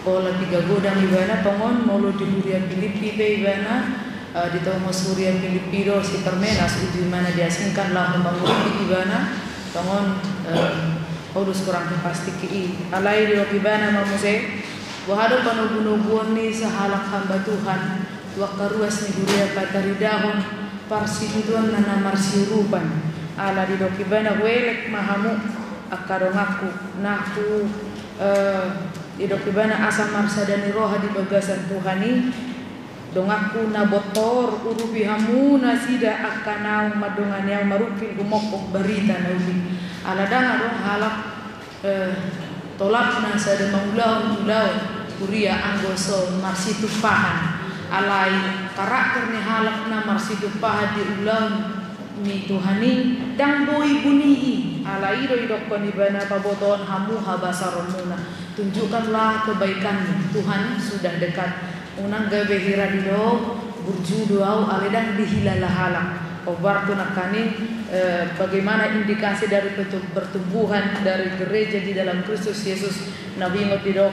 pola piga godang ibana. Tongon molo di huria Filipi pe ibana, eh, ditongos huria Filipi do si Parmenas, uju ibana diasingkan laho manguripi ibana, tongon, eh, Paulus hurang hepastik i. Alai didok ibana ma muse, boha do panogunoguon ni sahalak hamba Tuhan, tu angka ruas ni huria pataridahon parsitutuonna na marsiurupan. Ala didok ibana, huelek ma hamu angka donganku, na hu, eh, didok ibana, asa marsada ni roha di bagasan Tuhan i, donganku na bontor, urupi hamu nasida angka naung mandongani ahu marungkil humophop barita na uli. Ala ndang adong halak, eh, tolapna sada mangulahon ulaon huria anggo so marsitumpahan. Alai karakter ni halak na marsitumpahan di ulaon ni Tuhan i, ndang boi buni i. Alai i do idokkon ibana, pabotohon hamu habasaronmuna. Tunjukkanlah kebaikanmu, Tuhan sudah dekat. Unang gabe hira didok, burju do ahu, alai ndang dihilala halak. Hombar tu nangkaning, eh, bagaimana indikasi dari pertu-, pertumbuhan dari gereja di dalam Kristus Yesus, na huingot didok,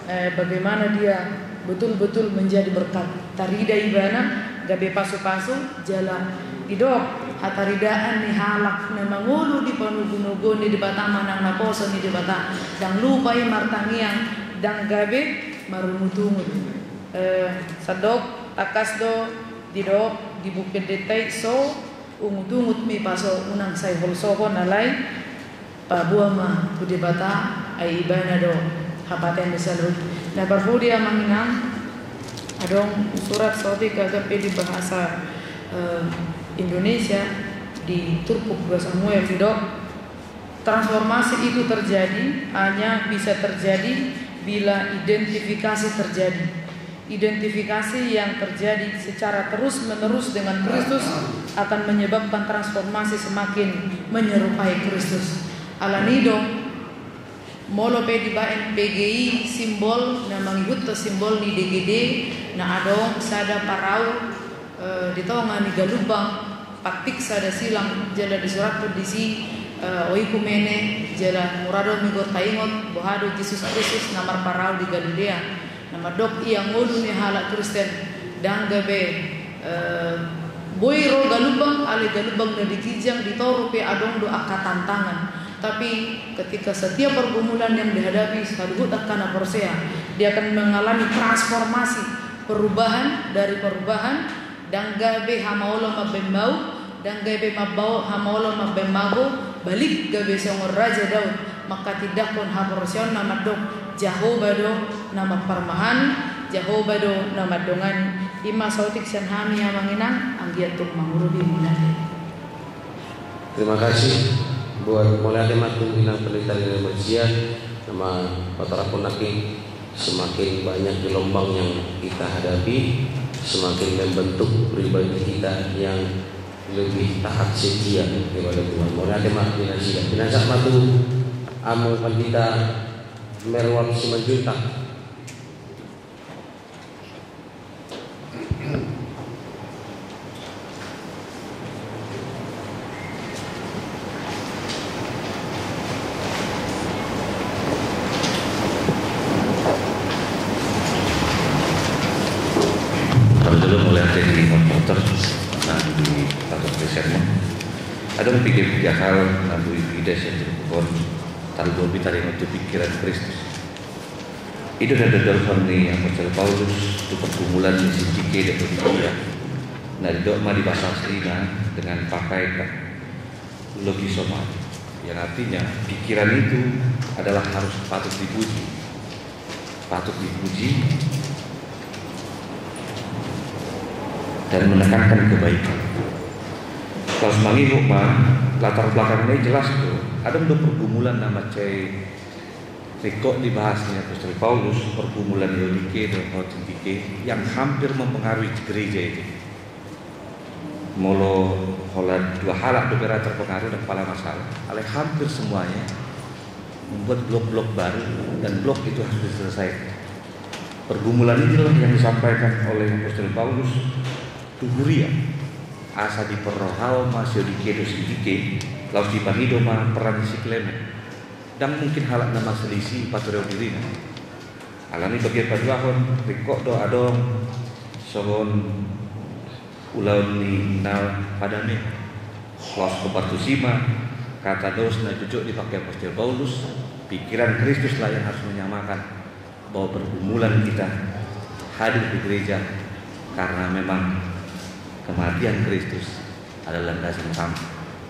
eh, bagaimana dia betul-betul menjadi berkat. Tarida ibana, gabe pasupasu, jala didok, hataridaan ni halak na mangolu di panogunoguon ni Debata manang naposo ni Debata, ndang lupa i martangiang, ndang gabe marungutungut. Eh, sandok, tangkas do didok di buku Pendeta i, so ungutungut mipa so, unang sai holsohon, alai paboa ma tu Debata, ai ibana do hapatean ni saluhut. Na parpudi, amang inang, adong surat sotik, gabe pe di bahasa, eh, Indonesia, di Turpuk dua Samuel didok, transformasi itu terjadi, hanya bisa terjadi bila identifikasi terjadi. Identifikasi yang terjadi secara terus-menerus dengan Kristus akan menyebabkan transformasi semakin menyerupai Kristus. Alani i do, molo pe dibaen P G I, simbol na mangihuthon simbol ni D G D, na adong sada parau, eh, di tonga ni galumbang, Patik sada silang jala disurathon disi, eh, oikumene, jala mura do migor taingot boha do Jesus Kristus na marparau di Galilea, na mandok ia ngolu ni halak Kristen, ndang gabe, eh, boi ro galumbang, alai galumbang na di ginjang di toru pe adong do angka tantangan. Tapi ketika setiap pergumulan yang dihadapi, saluhut angka na porsea, dia akan mengalami transformasi, perubahan dari perubahan, ndang gabe hamaolon mambahen mago, ndang gabe mambao hamaolon mambahen mago, balik gabe songon Raja Daud, manghatindanghon haporseaon na mandok, Jahowa do na mamparmahani, Jahowa do na mandongani. I ma saotik sian hami amang inang, anggiat tung mangurupi. Mauliate. Terima kasih buat, mauliate ma tu inang pendeta di Indonesia, na ma patorapon nangkin semakin banyak gelombang yang kita hadapi, semakin membentuk pribadi kita yang lebih taat setia kepada Tuhan. Mauliate ma di nasida. Pinasahat ma tu amang pandita Merwam Simanjuntak. Parjolo mauliate di moderator nang di patok di sermon. Adong piga-piga hal na boi huida sian turpuk on, tarlumobi taringot tu pingkiran Kristus. I do na didok ni apostel Paulus tu pergumulan ni si Eudike dohot Sintihe. Na didok ma di bahasa aslina dengan pakaian logisomai, yang artinya pikiran itu adalah harus patut dipuji, patut dipuji dan menekankan kebaikan. Pas mangihut ma, latar belakangna i jelas do, adong do pergumulan na mansai ringkot dibahas ni apostel Paulus, pergumulan ni Eudike dohot Sintike yang hampir mempengaruhi gereja itu. Molo holan dua halak dope ra terpengaruh, ndang pola masalah, alai hampir semuanya membuat blok-blok baru dan blok itu harus diselesaikan. Pergumulan inilah yang disampaikan oleh apostel Paulus tu huria, asa diparrohahon ma si Eudike dohot Sintike, laos dipangido ma peran ni si Klemen. Ndang mungkin halak na marselisih paturehon dirina. Alani bagian paduahon, ringkot do adong songon ulaon ni na padame. Laos hombar tusi ma, kata dos na jojok dipake apostel Paulus, pikiran Kristuslah yang harus menyamakan bahwa pergumulan kita hadir di gereja karena memang kematian Kristus adalah landasan kami.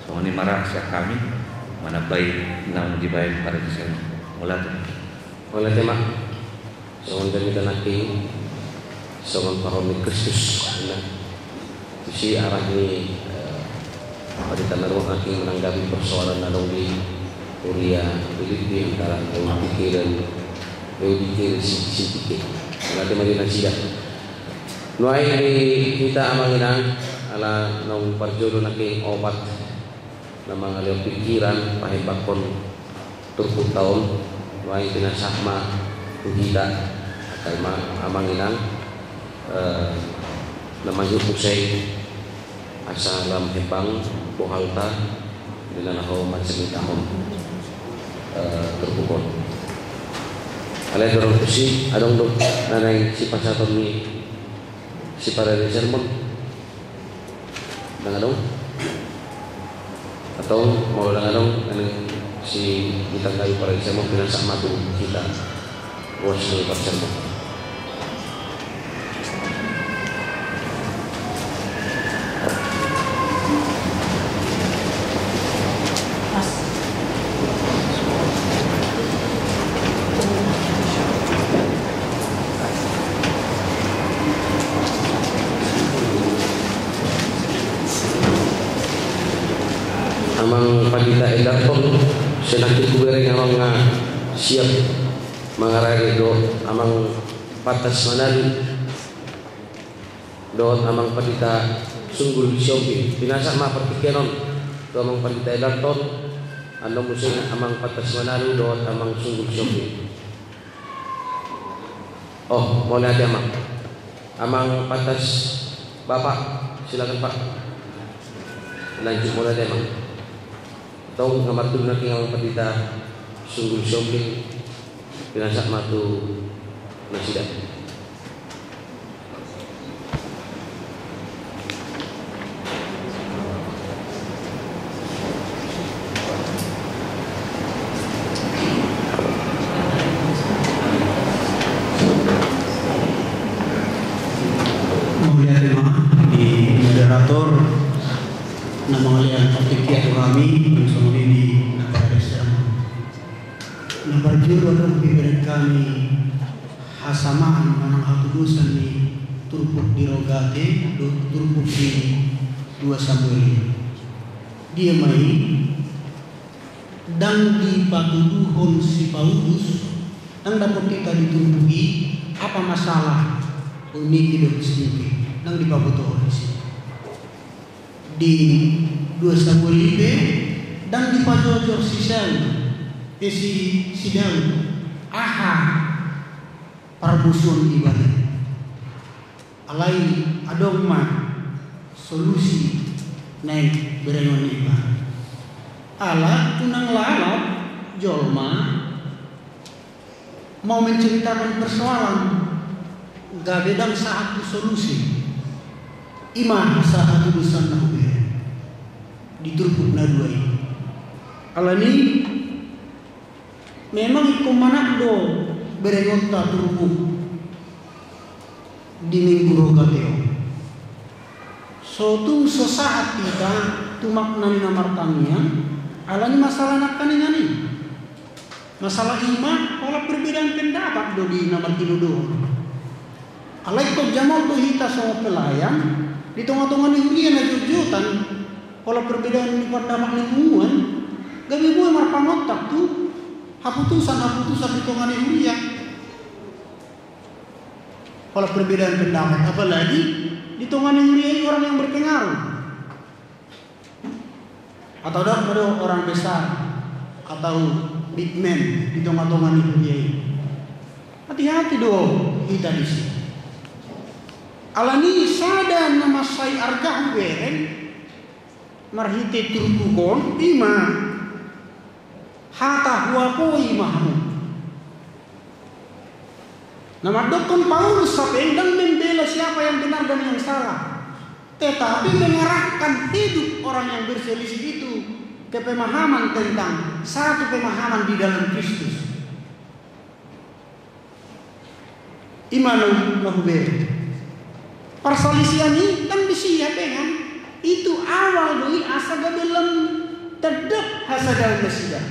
Songon i ma ra sian hami manambai naung dibaen paradiso. Mauliate. Mauliate ma. Songon hami nangkin, songon parroha ni Kristus, nah. Tusi arah ni, eh, Pendeta Merwam nangkin menanggapi persoalan na adong di huria Filipi antara Eudike dan, Eudike dan Sin-, Sintike. Mauliate ma di nasida. Nuaeng di hita amang inang, ala naung parjolo nangkin opat na mangalehon pikiran, pahembangkon turpukta on, nuaeng pinasahat ma tu hita, angka i ma amang inang, eh, na mangihut muse asa lam hembang bohalta, di na laho mansemitahon, eh, turpuk on. Alai dorong tusi, adong do na naeng sipasahaton ni siparade sermon? Ndang adong? Atau molo ndang adong, na naeng sitanggapi parade sermon, pinasahat ma tu hita ruas ni parsermon. Amang Pandita Endarton, sai nangkin hubereng amang na siap mangarade do amang Pantas Manalu dohot amang Pandita Sunggul Sihombing. Pinasahat ma partingkian on tu amang Pandita Endarton, annon muse amang Pantas Manalu dohot amang Sunggul Sihombing. Oh, mauliate amang. Amang Pantas, Bapak, silakan Pak. Lanjut mulai deh, Bang. Tong na martudu nangkin, Amang Pandita Sunggul Sihombing, pinasahat ma tu nasida. Mauliate ma di moderator, na mangalean partingkian tu hami, songon i di na parades. Na parjolo adong dibereng hami hasamaan manang hatudosan ni turpuk di Rogate dohot turpuk di dua Samuel i. Dia ma i? Ndang dipatuduhon si Paulus, ndang dapot hita di turpuk i, apa masalah Eunike dohot Sinike, ndang dipabotohon disi. Di dua Samuel i pe ndang dipajojor si Saul, eh, si, si Daud, aha parmusuon ni ibana. Alai adong ma solusi naeng berengon ni ibana. Ala unang lalap jolma mau menceritakan persoalan gabe ndang sahat tu solusi. I ma sahat tu dosa na hubereng di turpuk na dua i. Alani memang ingkon manat do berengonta turpuk di Minggu Rogate on. So tung so sahat hita tu makna ni na martangiang, alani masalah nangkaningan i. Masalah i ma, holan perbedaan pendapat do di na martinodohon. Alai ingkon jamot do hita songon pelayan di tongatonga ni huria na jotjotan, holan perbedaan ni pendapat ni punguan, gabe boi marpangontak tu haputusan-haputusan di tonga ni huria. Holan perbedaan pendapat, apalagi di tonga ni huria i orang yang berpengaruh. Atau adong do orang besar atau big man di tongatonga ni huria i. Hati-hati do hita disi. Alani sada na mansai arga hubereng marhite turpuk on, i ma hata huapoi ma hamu. Na mandokkon Paulus hape ndang membela siapa yang benar dan yang salah, tetapi mengarahkan hidup orang yang berselisih itu ke pemahaman tentang satu pemahaman di dalam Kristus. I ma na, na hubereng. Parsalisian i ndang disi hape kan, itu awal do i asa gabe lam terdep hasadaon nasida.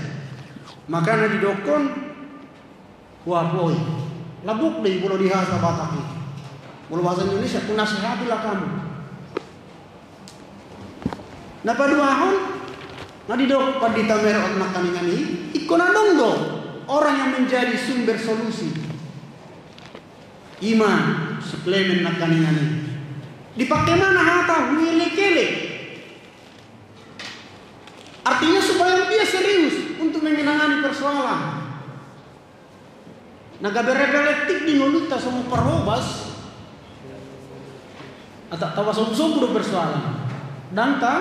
Makana didokkon huapoi. Labuk do i molo di hasa Batak i. Molo bahasa Indonesia, kunasihatilah kamu. Na paduahon, na didok pandita Merot nangkaningan i, ingkon adong do orang yang menjadi sumber solusi. I ma si Klemen nangkaningan i. Dipake ma na hata huelek-elek. Artinya supaya dia serius untuk menangani persoalan. Na gabe reflektif di ngolunta songon parhobas. Ata tapasobu-sobu do persoalan. Ndang ta,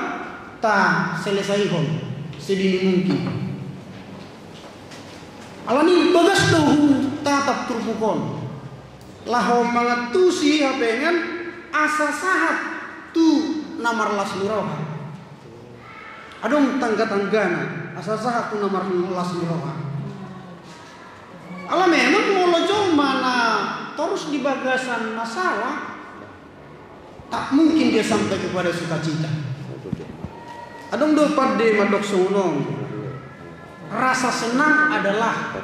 taselesaihon sedini mungkin. Alani bagas do hutatap turpuk on laho mangantusi hape asa sahat tu na marlas ni roha. Adong tangga-tanggana asa sahat tu na marlas ni roha. Ala memang molo jolma na torus di bagasan masalah, tak mungkin dia sampai kepada sukacita. Adong do pande mandok songon on. Rasa senang adalah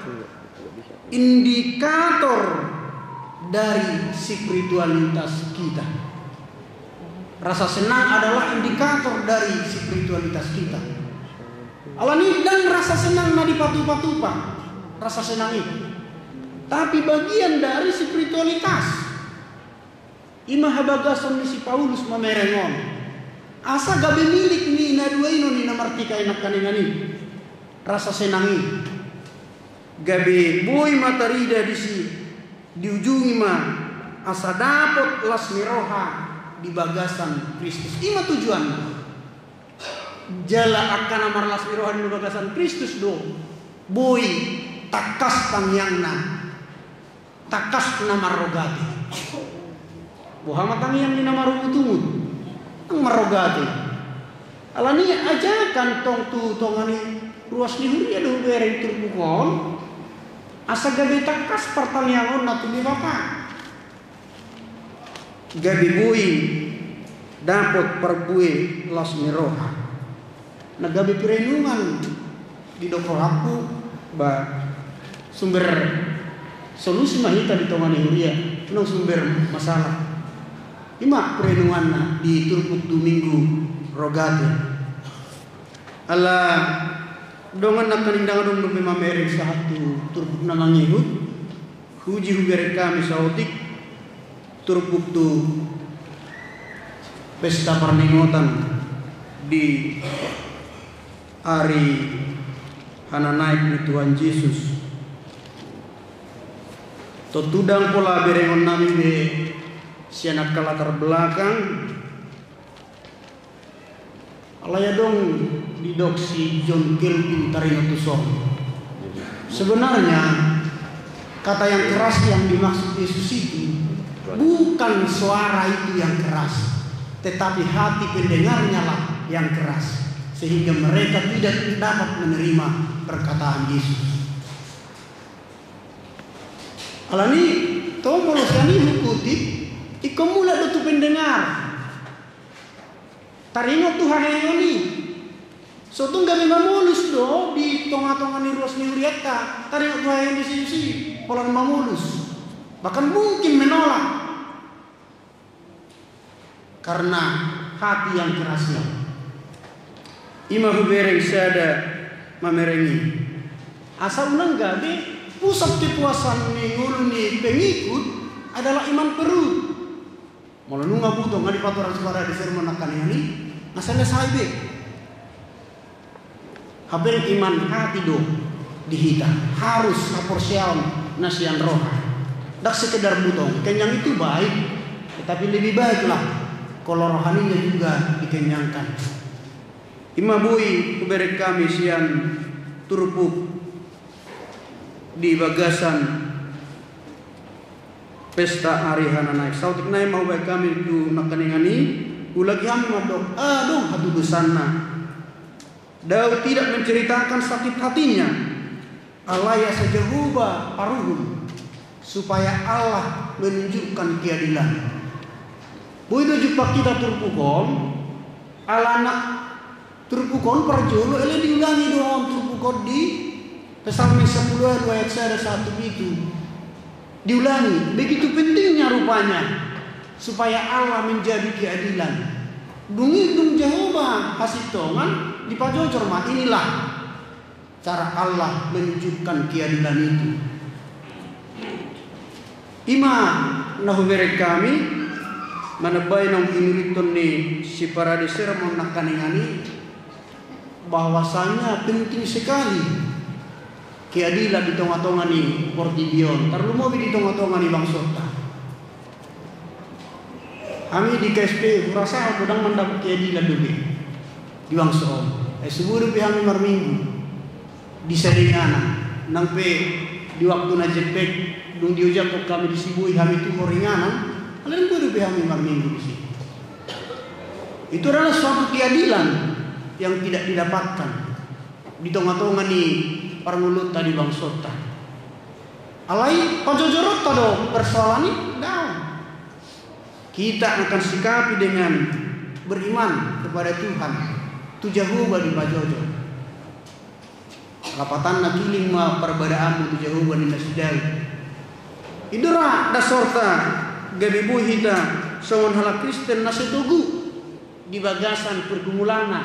indikator dari spiritualitas kita. Rasa senang adalah indikator dari spiritualitas kita. Alani ndang rasa senang na dipatupa-tupa rasa senang i, tapi bagian dari spiritualitas. I ma habagason ni si Paulus mamereng on, asa gabe milik ni na dua i, ninna martika i nangkaningan i. Rasa senang i gabe boi ma tarida disi, diujungi ma asa dapot las ni roha di bagasan Kristus. I ma tujuanna. Jala angka na marlas ni roha di bagasan Kristus do boi tangkas tangiangna, tangkas na marrogate. Boha ma tangiang ni na marungutungut? Nang marrogate. Alani i ajakan tong tu tonga ni ruas ni huria do hubereng turpuk on, asa gabe tangkas partangiangonna tu Debata. Gabe boi dapot parbue las ni roha. Na gabe perenungan didok rohangku, ba sumber solusi ma hita di tonga ni huria, unang sumber masalah. I ma perenunganna di turpuk tu Minggu Rogate. Ala dongan nangkaning, ndang adong dope mamereng sahat tu turpuk na mangihut. Huji hubereng hami saotik turpuk tu pesta parningotan di ari hananaek ni Tuhan Jesus. Tontu ndang pola berengon nami be sian angka latar belakang. Alai adong didok si John Calvin taringot tu son. Sebenarnya, kata yang keras yang dimaksud Yesus itu bukan suara itu yang keras, tetapi hati pendengarnya lah yang keras, sehingga mereka tidak dapat menerima perkataan Yesus. Alani i, tong molo sian i hukutip, ingkon mulak do tu pendengar. Taringot tu haheheon i. So tung gabe mamolus do di tonga-tonga ni ruas ni hurianta, taringot tu haheheon di si, si, pola mamolus. Bahkan mungkin menolak. Karena hati yang keras i. I ma hubereng sada mamereng i. Asa unang gabe pusat kepuasan ni ngolu ni pengikut adalah iman perut. Molo nunga buto nga dipatorang si parade sermon nangkaningan i, nga selesai be. Hape iman hati do di hita, harus haporseaon na sian roha. Ndang sekedar buto, kenyang itu baik, tetapi lebih baiklah kalau rohaninya juga dikenyangkan. I ma boi hubereng hami sian turpuk di bagasan pesta ari hananaek. Saotik nai ma hubaen hami tu nangkaningan i, ulaki hami mandok adong hatudosanna. Daud tidak menceritakan sakit hatinya, alai asa Jahowa paruhum, supaya Allah menunjukkan keadilan. Boi do jumpang hita turpuk on, alana turpuk on parjolo, alai diulangi do on turpuk on di Psalmen sampulu ualu ayat sada sahat tu pitu. Diulangi, begitu pentingnya rupanya supaya Allah menjadi keadilan. Dung i dung Jahowa hasintongan, dipajojor ma, inilah cara Allah menunjukkan keadilan itu. I ma na hubereng hami, manambai naung hinurithon ni si parade sermon nangkaningan i, bahwasanya penting sekali keadilan di tonga-tonga ni portibi on, tarlumobi di tonga-tonga ni bangsonta. Hami di K S P hurasa godang mandapot keadilan dope di bangso on. Eh, so boi dope hami marminggu di sada inganan. Nang pe di waktu na jempek, dung diojakhon hami disi boi hami tuhor inganan, alai ndang boi dope hami marminggu disi. Itu adalah suatu keadilan yang tidak didapatkan di tonga-tonga ni parngoluonta di bangsonta. Alai pajojoronta do persoalan i? Daong. Kita akan sikapi dengan beriman kepada Tuhan, tu Jahowa dipajojor. Lapatanna, killing ma parbadaanmu tu Jahowa, ninna si Daud. I do ra dasorta gabe boi hita songon halak Kristen na so togu di bagasan pergumulanna.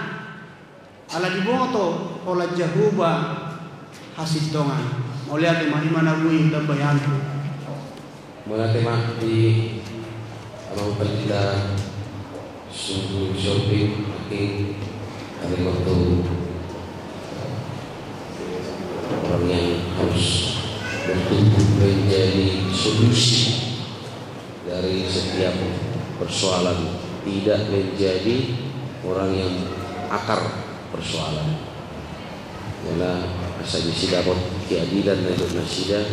Ala diboto holan Jahowa hasintongan. Mauliate ma, i ma na boi tambahanku. Mauliate ma di Amang Pendeta Sungkun Sihombing, makin ada waktu orang yang harus bertumbuh menjadi solusi dari setiap persoalan, tidak menjadi orang yang akar persoalan. Jala asa disi dapot keadilan na didok nasida,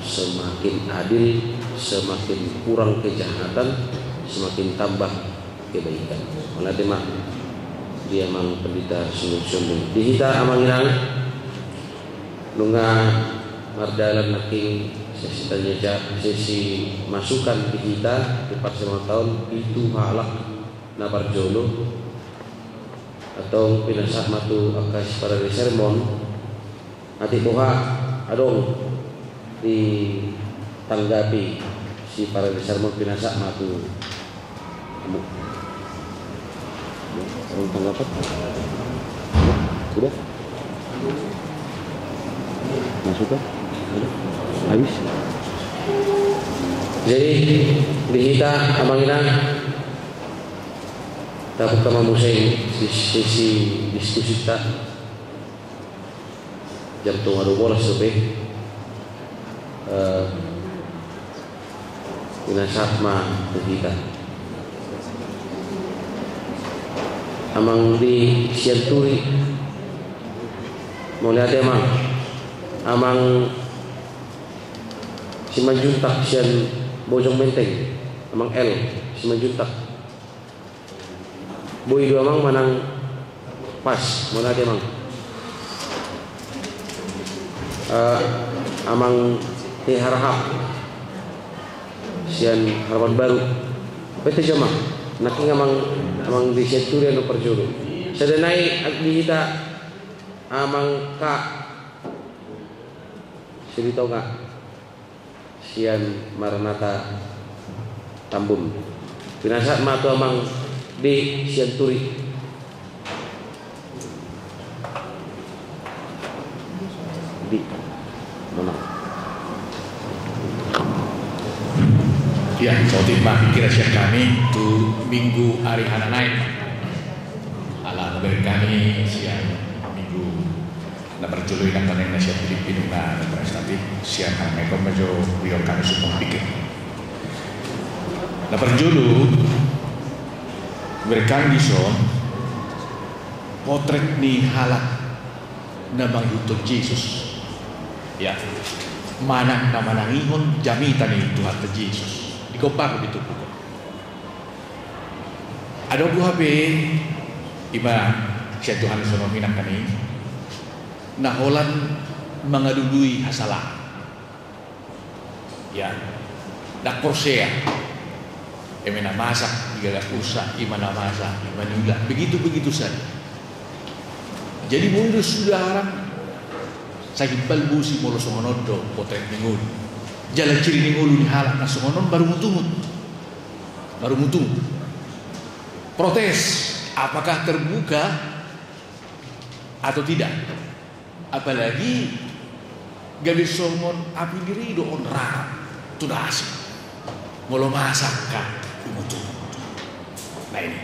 semakin adil, semakin kurang kejahatan, semakin tambah kebaikan. Mauliate ma di amang pendeta sungkun-sungkun. Di hita amang inang, nunga mardalan nangkin sesi tanya jawab, sesi masukan di hita di parsimatuon, pitu halak na parjolo. Antong pinasahat ma tu angka siparade sermon. Atik boha adong ditanggapi siparade sermon, pinasahat ma tu. Adong tanggapan? Sudah? Masuk kan? Habis? Jadi di hita amang inang, tabuka ma muse sesi diskusita. Jam tonga dua bolas dope. Eh, pinasahat ma tu hita. Amang di Sianturi. Mauliate amang. Amang Simanjuntak sian Bojong Menteng. Amang L Simanjuntak. Boi do amang manang pas? Mauliate amang. Eh, amang T Harahap sian Harapan Baru. Bete jo amang. Nangkin amang, amang di Sianturi na parjolo. Sada nai di hita amang K Silitonga sian Maranatha Tambun. Pinasahat ma tu amang di Sianturi. Di mana? Ya, saotik ma pikiran sian hami tu Minggu ari Hananaek. Ala na bereng hami sian Minggu na parjolo i, nangkaning na sian Pilipin na representatif sian hami, on ma jo biar hami sumpung pikir. Na parjolo, bereng hami dison potret ni halak na mangihuthon Jesus. Ya, manang na manangihon jamita ni Tuhanta Jesus. Digombarhon di turpuk on. Adong do hape, ima sian Johannes onom i nangkaning, na holan mangalului hasalahan. Ya, ndang porsea. Eme na masak, digagak ursa, ima na masa, ima niula. Begitu, begitu saja. Jadi boi do suda arang, sai imbal busi molo songon on do potret ni ngolu. Jala ciri ni ngolu ni halak na songon on marungutungut. Marungutungut. Protes, apakah terbuka atau tidak? Apalagi gabe songon api ni ri do on rap tu na asing. Molo masak angka ungutungut. Nah ini.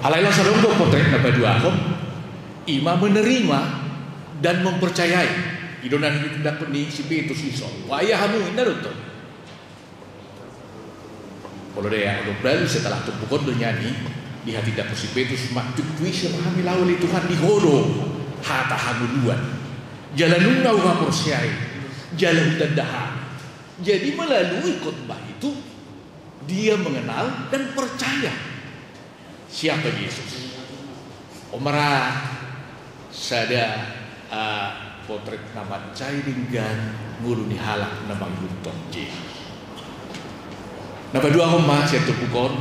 Alai laos adong do potret na paduahon, ima menerima dan mempercayai. I do na nitindangkon ni si Petrus dison. Waya hamu inna do tong. Molo dea, adong balu setelah turpuk on do nian i, dihatindangkon si Petrus, ma tung tuisir hami laho ale Tuhan, di Ho do hata hangoluan. Jala nunga huhaporseai, jala hutanda hami. Jadi melalui khotbah itu, dia mengenal dan percaya siapa Yesus. On ma ra sada, ah, potret na mansai denggan ngolu ni halak na mangihuthon Jesus. Na paduahon ma sian turpuk on,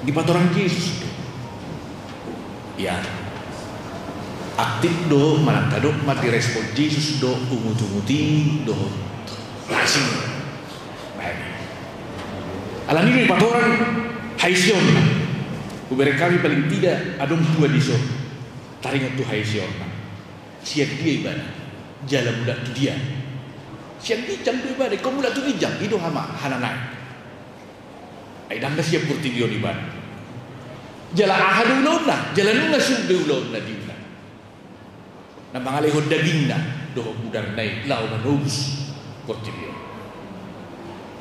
dipatorang Jesus do. Ya. Aktif do, manang tadok ma direspon Jesus do ungutungut i dohot asing. Baik. Alani do dipatorang haisionna. Hubereng hami paling tidak adong dua dison. Taringot tu haisionna. Sian dia ibana? Jala mulak tu dia? Sian ginjang do ibana, ingkon mulak tu ginjang, i do hama, Hananaek. Ai ndang na sian portibi on ibana. Jala aha do ulaonna? Jala nunga sung do ulaonna diula. Na mangalehon dagingna dohot mudarna i laho manobus portibi on.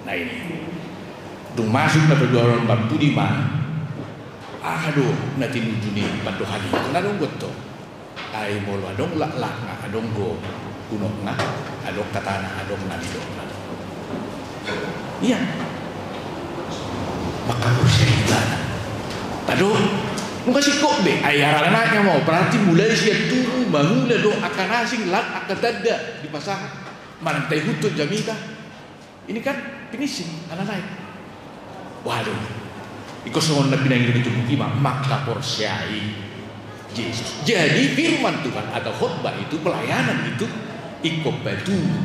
Nah ini. Dung masuk na paduahon on, marpudi ma. Aha do na tinuju ni pandohan i? Kan adong do tong. Ai molo adong laklakna, adong do unokna, adong hatana, adong na nidokna. Ia. Manghaporseai ibana. Tado, nunga singkop be, ai arana ma, berarti mulai sian tubu, mangula do angka na asing, laklak angka tanda, dipasahat, manang taihuthon jamita. Ini kan finishing, ala nai. Waduh. Ingkon songon na pinangido ni tubuki ma, manghaporseai Jesus. Jadi firman Tuhan atau khotbah itu, pelayanan itu, ingkon patubu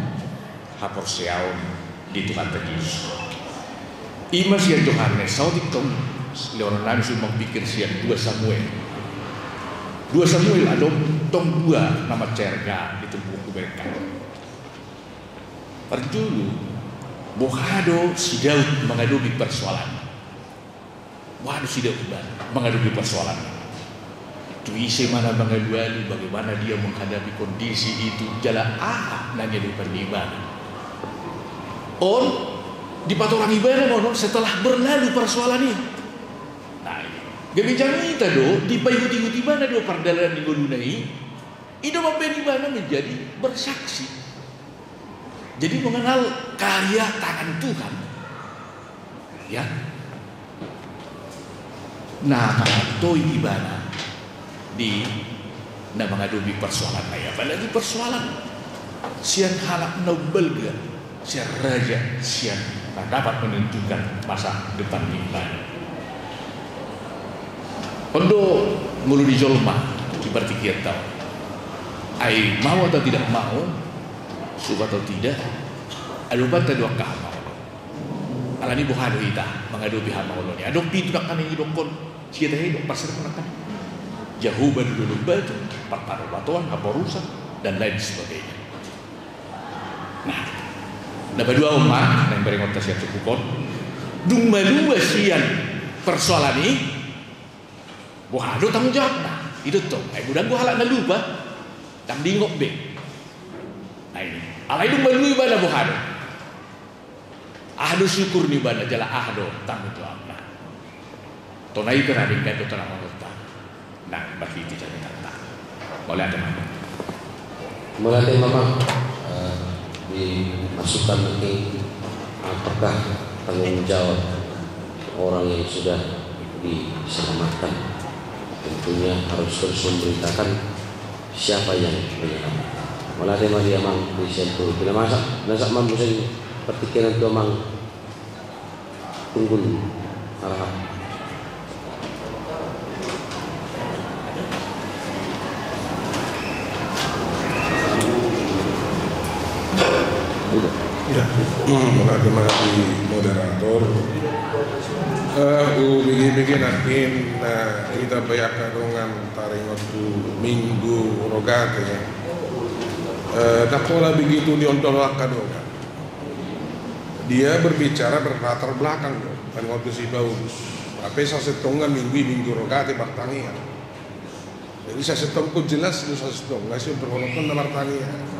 haporseaon di Tuhanta Jesus. Ima sian Johannes, saotik tong, lehonon nami sumang pikir sian dua Samuel. Dua Samuel adong tong dua na mansai arga di tubuku berkat. Parjolo, boha do si Daud mangadopi persoalan. Boha do si Daud mangadopi persoalan. Tu ise ma na mangalualu, bagaimana dia menghadapi kondisi itu, jala aha na niadopan ni ibana. On, dipatorang ibana ma on setelah berlalu persoalan i. Nah, gabe jamita do, dipaihut-ihut ibana do pardalanan ni ngoluna i. I do mambahen ibana menjadi bersaksi. Jadi mengenal karya tangan Tuhan. Ya. Nah, mangantoi ibana di na mangadopi persoalan na i, apalagi persoalan sian halak na umbalga, sian raja, sian na dapat menentukan masa depan ni ibana. On do ngolu ni jolma di partingkianta on. Ai mau atau tidak mau, suka atau tidak, adopanta do angka hamaolon. Alani boha do hita mangadopi hamaolon i? Adong pitu nangkaning idokkon sian hita i do, pasir nangkaning. Jahowa do dolok batu, parpado batoan, haporusan, dan lain sebagainya. Nah, na paduahon ma na imbarengonta sian sungkun on. Dung malua sian persoalan i, boha do tanggung jawabna? I do tong, ai godang do halak na lupa. Ndang diingot be. Nah, ini. Alai dung malua ibana, boha do? Aha do syukur ni ibana jala aha do tanggung jawabna? Tona i pe na denggan do tona manurta. Nah, berarti itu jadi tata. Boleh ada mana? Mauliate ma, Amang. Eh, di masukan ini, apakah tanggung jawab orang yang sudah diselamatkan? Tentunya harus terus memberitakan siapa yang menyelamatkan. Mauliate ma di Amang di sian tu. Bila masak, masak mambu saja. Pertikinan tu Amang. Tunggul, arahan. Iya. Hmm, makasih, makasih moderator. Eh, ubege-bege nangkin, nah, hita pe angka dongan taringot tu Minggu Rogate. Eh, ndang pola begitu niondol angka dongan. Dia berbicara berlatar belakang do, kan waktu si Paulus. Hape sasintongna Minggu i Minggu Rogate martangiang. Jadi sasintongku jelas do sasintongna, sasintongku na martangiang.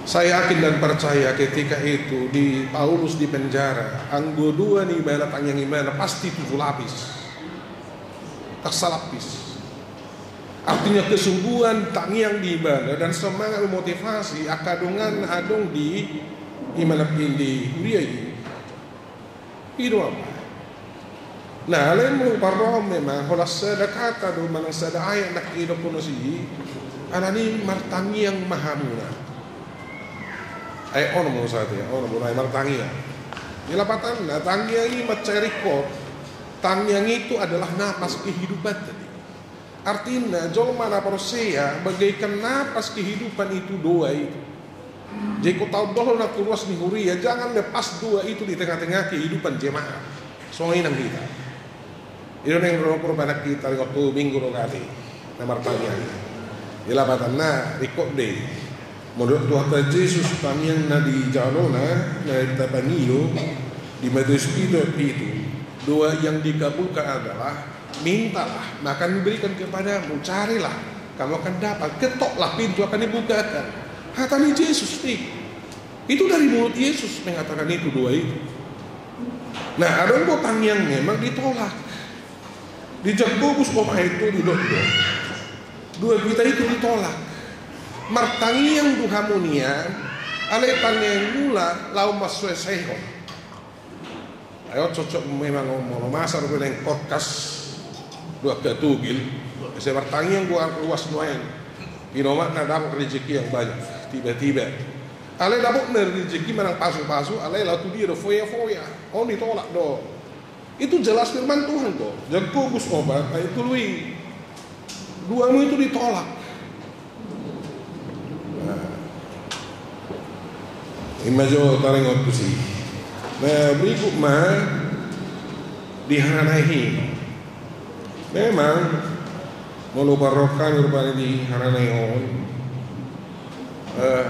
Saya yakin dan percaya ketika itu di Paulus di penjara, anggo dua ni ibana tangiang ibana pasti tujuh lapis. Tarsalapis. Artinya kesungguhan tangiang di ibana dan semangat memotivasi angka dongan adong di ibana, di huria i. I do Amang. Nah, alai molo parroham memang holan sada kata do manang sada ayat na idokkon si i, alani martangiang ma hamuna. Ayat onom molo sada, ayat onom molo martangiang. Di lapatanna tangiang i mansai ringkot. Tangiang itu adalah napas kehidupan tadi. Artina, jolma na porsea bagaikan napas kehidupan itu doa itu. Jadi, ingkon taondolhon nang tu ruas ni huria, jangan lepas doa itu di tengah-tengah kehidupan jemaat. Songon i nang hita. I do naeng ro, ro pada hita ringkot tu Minggu Rogate na martangiang. Di lapatanna ringkot do i. Menurut Tuhanta Jesus, tangiang na di jalona, na di tapangido, di Matius pitu, pitu. Doa yang dikabulkan adalah, "Mintalah, maka diberikan kepadamu, carilah, kamu akan dapat, ketoklah, pintu akan dibukakan." Hata ni Jesus i. Itu dari mulut Yesus mengatakan itu, doa itu. Nah, adong do tangiang memang ditolak. Di Jakobus opat itu didok do, dua hita itu ditolak. Martangiang do hamu nian, alai tangiangmuna laho mansuesehon. Ai on cocok memang molo masa dope naeng korkas do angka togel, sai martangiang do angka ruas nuaeng. Pinomakna dapot rezeki yang banyak tiba-tiba. Alai dapotna rezeki manang pasu-pasu, alai laho tu dia do, foya-foya. On ditolak do. Itu jelas firman Tuhan kok. Jakobus opat ayat tolu i. Duamu itu ditolak. Nah. Ima jo taringot tusi. Nah, berikut ma di Harani. Memang molo parrohahon rupani di Harani on. Eh,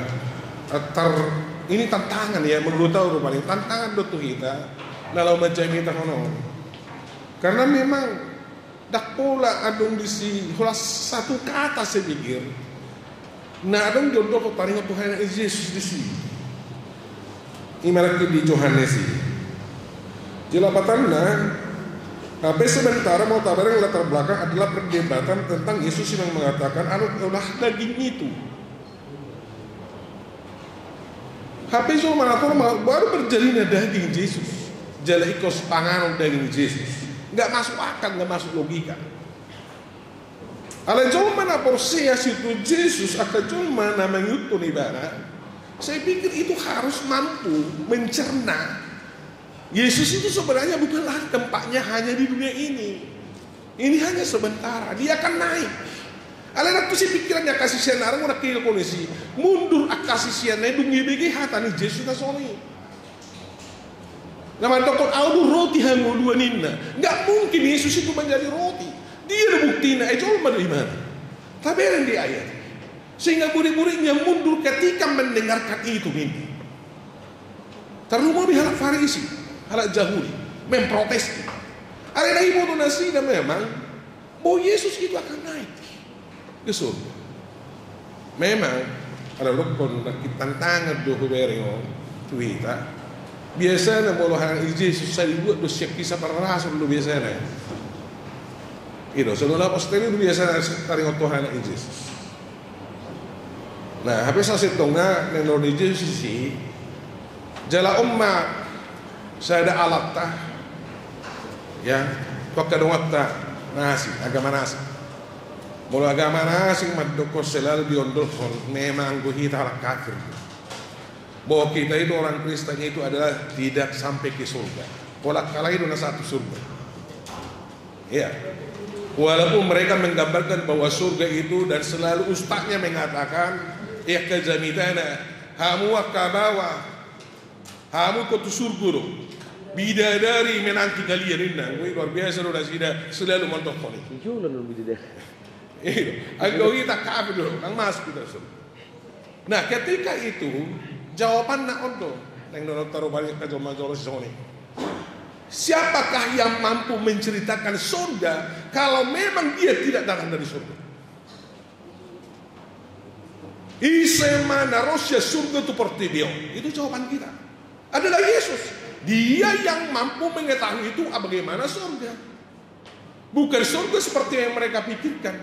tar, ini tantangan ya, menurut au rupani tantangan do tu hita na laho manjamitahon on. Karena memang ndang pola adong disi holan satu kata, saya pikir, na adong diondolhon taringot tu hahana i Jesus disi. Ima nangkin di Johannes i. Jadi lapatanna, hape sementara mau tabereng latar belakang adalah perdebatan tentang Yesus yang mengatakan, "Anu adalah daging itu." Hape jolma na torop ma-, baru terjadina daging Jesus. Jala ingkon panganon daging Jesus. Nggak masuk akal, nggak masuk logika. Alai jolma na porsea situ Jesus, angka jolma na mangihuthon ibana, saya pikir itu harus mampu mencerna Yesus itu sebenarnya bukanlah tempatnya hanya di dunia ini. Ini hanya sementara, dia akan naik. Alai ndang tusi pikiran ni angka siseanna, ndang tusi kondisi. Mundur angka siseanna i dung dibege hata ni Jesus na songon i. Na mandokkon, "Au do roti hangoluan," ninna. Nggak mungkin Yesus itu menjadi roti. Dia do buktina, eh, jolma do ibana. Tabereng di ayat. Sehingga murid-muridnya mundur ketika mendengarkan itu, ninna. Tarlumobi halak Farisi, halak Jahudi, memprotes. Alai na diboto nasida memang bahwa Yesus itu akan naik ke surga. Memang, ala dokkon nangkin tantangan do hubereng on tu hita. Biasana molo hahana i Jesus sai dibuat do sian kisah para rasul do biasana. I do, songon apostel i do biasana taringot tu hahana i Jesus. Nah, hape sasintongna naeng didok Jesus i, jala on ma sada alatta, ya, tu angka dongan na asing, agama na asing. Molo agama na asing mandokkon selalu diondolhon, memang anggo hita halak kafir. Bahwa kita itu orang Kristen itu adalah tidak sampai ke surga. Pola halak i do na sahat tu surga. Iya. Walaupun mereka menggambarkan bahwa surga itu dan selalu ustadznya mengatakan, "Ya, angka jamitana, hamu angka baoa, hamu ingkon tu surgo do. Bidadari menanti kalian," ninna. Wih, luar biasa do nasida selalu mandokkon i. Jolo do bidadari. Iya. Anggo hita kafir do, ndang masuk hita surgo. Nah, ketika itu, jawabanna on do. Naeng do tarupa ni angka jolma jolo songon i. Siapakah yang mampu menceritakan surga kalau memang dia tidak datang dari surga? Ise ma na ro sian surga tu portibi on? Itu jawaban kita. Adalah Yesus. Dia yang mampu mengetahui itu bagaimana surga. Bukan surga seperti yang mereka pikirkan.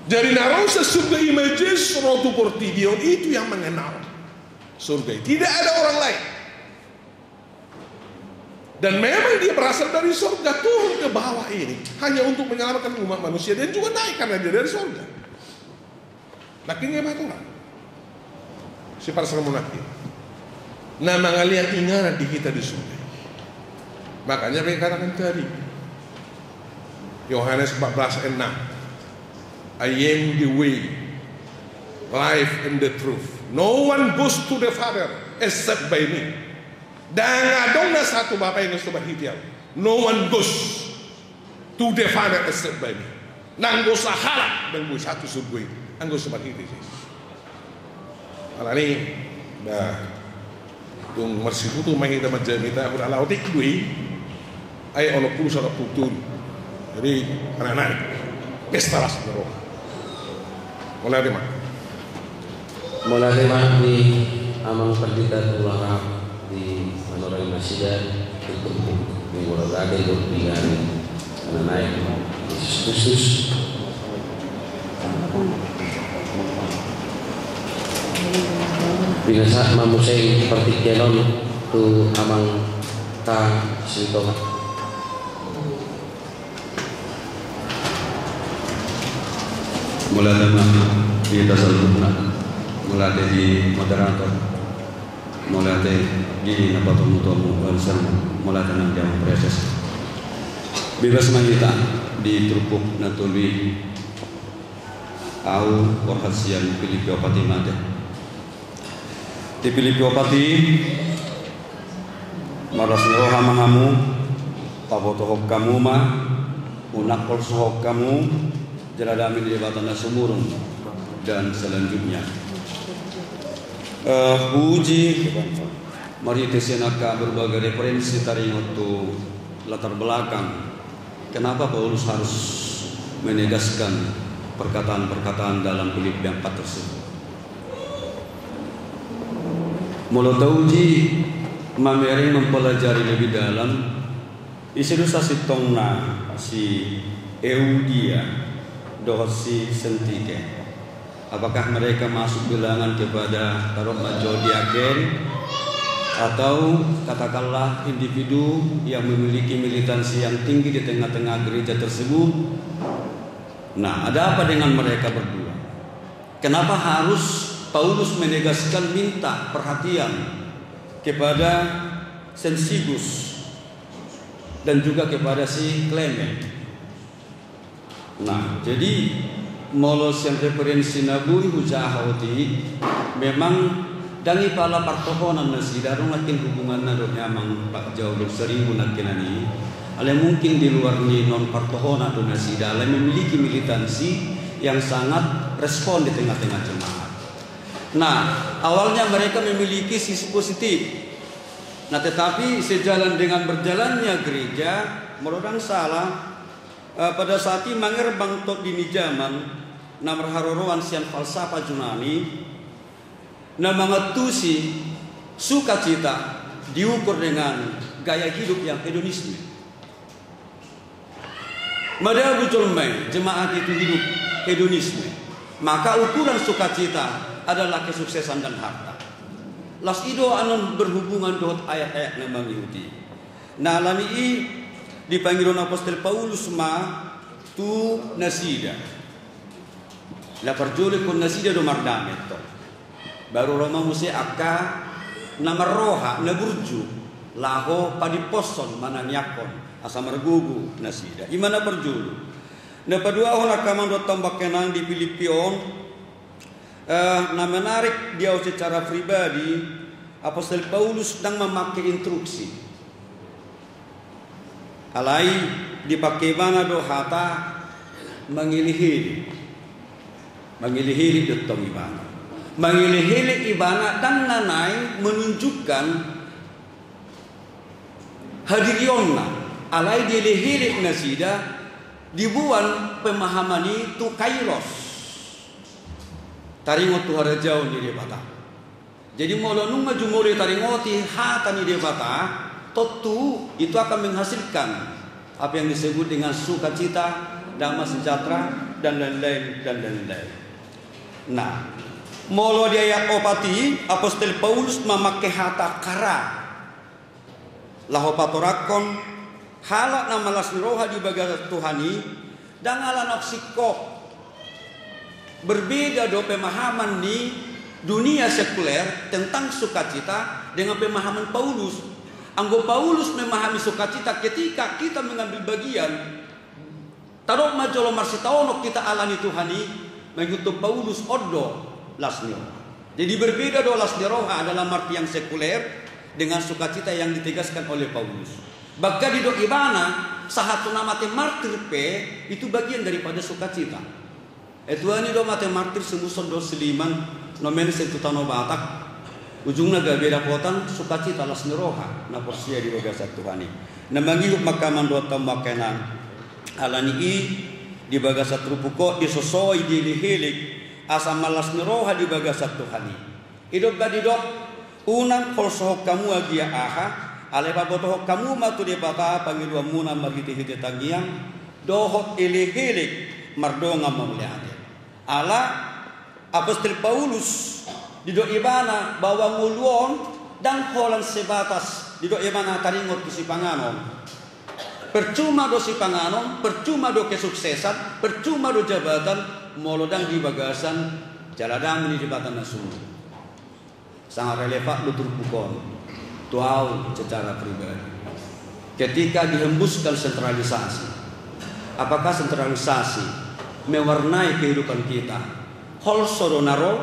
Jadi na ro sian surga i ma Jesus ro tu portibi on, itu yang mengenal surga. Tidak ada orang lain. Dan memang dia berasal dari surga, turun ke bawah ini hanya untuk menyelamatkan umat manusia. Dan juga naik karena dia dari surga. Nangkin nge ma tonang. Siparsalamon nangkin. Na mangalean inganan di hita di surga. Makanya dikatakan tadi, Yohanes empat belas enam, "I am the way, life, and the truth. No one goes to the Father except by me." Ndang adong na sahat tu Bapa i anggo so marhite au. No one goes to the Father except by me. Ndang adong sahalak na boi sahat tu surgo i anggo so marhite Jesus. Alani, nah, tung marsihuthon ma hita manjamita, hurang ala otik do i. Ai onom pulu sada onom pulu tolu. Jadi, anak-anak, pesta las ni roha. Mauliate ma. Mauliate ma di Amang Pandita Tularang di Manorang Nasida. Di turpuk ni mula gade dohot di gari na naeng Jesus Kristus. Binasahat ma muse partingkian on tu amanta Sitonga. Mauliate ma di hita saluhutna. Mauliate di moderator. Mauliate di na patomutomu bangsa. Mauliate nang di amang praeses. Bebas ma hita di turpuk na tolu i. Ahu borhat sian Pilippi opat i mate. Di Pilippi opat i, marlas ni roha ma hamu, pabotohon hamu ma, unang holsohon hamu, jala dame ni Debata na sumurung, dan selanjutnya. Eh, huuji, marhite sian angka berbagai referensi taringot tu latar belakang, kenapa Paulus harus menegaskan perkataan-perkataan dalam Pilippi empat tersebut. Molo tauji mamereng mempelajari lebih dalam, ise do sasintongna si Euodia dohot si Sintike. Apakah mereka masuk bilangan kepada taruh major di agen, atau katakanlah individu yang memiliki militansi yang tinggi di tengah-tengah gereja tersebut? Nah, ada apa dengan mereka berdua? Kenapa harus Paulus menegaskan minta perhatian kepada Sensigus dan juga kepada si Klemen? Nah, jadi molo sian referensi na boi hujaha otik, memang ndang i pala partohonan nasida, ndang nangkin hubunganna dohot ni amang Pak Jauluk Saribu nangkinan i. Alai mungkin di luar ni non partohonan do nasida, alai memiliki militansi yang sangat respon di tengah-tengah jemaat. Nah, awalnya mereka memiliki sisi positif. Nah, tetapi sejalan dengan berjalannya gereja, molo ndang salah, eh, pada saat i mangerbang tondi ni jaman na marharoroan sian falsafah Junani, na mangantusi sukacita diukur dengan gaya hidup yang hedonisme. Madabu jolma i, jemaat i tu hidup hedonisme, maka ukuran sukacita adalah kesuksesan dan harta. Laos i do annon berhubungan dohot ayat-ayat na mangihut i. Nah, alani i dipangido apostel Paulus ma tu nasida. Na parjolo ingkon nasida do mardame tong. Baru ro ma muse angka na marroha, na burju, laho padipposhon, manangiangkon, asa margogo nasida. I ma na parjolo. Na paduahon angka amang dohot inang pangkenan di Pilippi on, eh, na menarik di ahu secara pribadi, apostel Paulus ndang mamake instruksi. Alai dipake ibana do hata mangelek-elek. Mangelek-elek do tong ibana. Mangelek-elek ibana ndang na naeng menunjukkan hadirionna. Alai dielek-elek nasida, diboan pemahaman i tu kairos. Taringot tu harajaon ni Debata. Jadi molo nunga jumolo taringoti hata ni Debata, tontu itu akan menghasilkan apa yang disebut dengan sukacita, damai sejahtera, dan lain-lain, dan lain-lain. Nah, molo di ayat opat i, apostel Paulus mamake hata kara. Laho patorangkon halak na malas ni roha di bagasan Tuhan i, ndang ala na singkop. Berbeda do pemahaman ni dunia sekuler tentang sukacita dengan pemahaman Paulus. Anggo Paulus memahami sukacita ketika kita mengambil bagian. Tadok ma jolo marsitaonon hita ala ni Tuhan i, mangihuthon Paulus on do las ni roha. Jadi berbeda do las ni roha dalam arti yang sekuler dengan sukacita yang ditegaskan oleh Paulus. Bahkan didok ibana, sahat tu na mate martir pe, itu bagian daripada sukacita. Eh, Tuhan i do mate martir, simuson dohot siliman, na menset tu tano Batak. Ujungna gabe dapotan sukacita, las ni roha na porsea di bagasan Tuhan i. Na mangihut ma angka amang dohot inang pangkenan. Ala ni i di bagasan turpuk on disosoi, dielek-elek asa malas ni roha di bagasan Tuhan i. I do umbahen didok, unang holsohon hamu agia aha, Alai pabotohon hamu ma tu Debata pangidoanmuna marhitehite tangiang dohot elekelek mardongan mauliate. Ala apostel Paulus didok ibana bahwa ngolu on ndang holan sebatas didok ibana taringot tu sipanganon. Percuma do sipanganon, percuma do kesuksesan, percuma do jabatan molo ndang di bagasan jala dame ni Debata na sungguh. Sangat relevan do turpuk on tu au secara pribadi. Ketika dihembuskan sentralisasi, apakah sentralisasi mewarnai kehidupan kita? Holso do na ro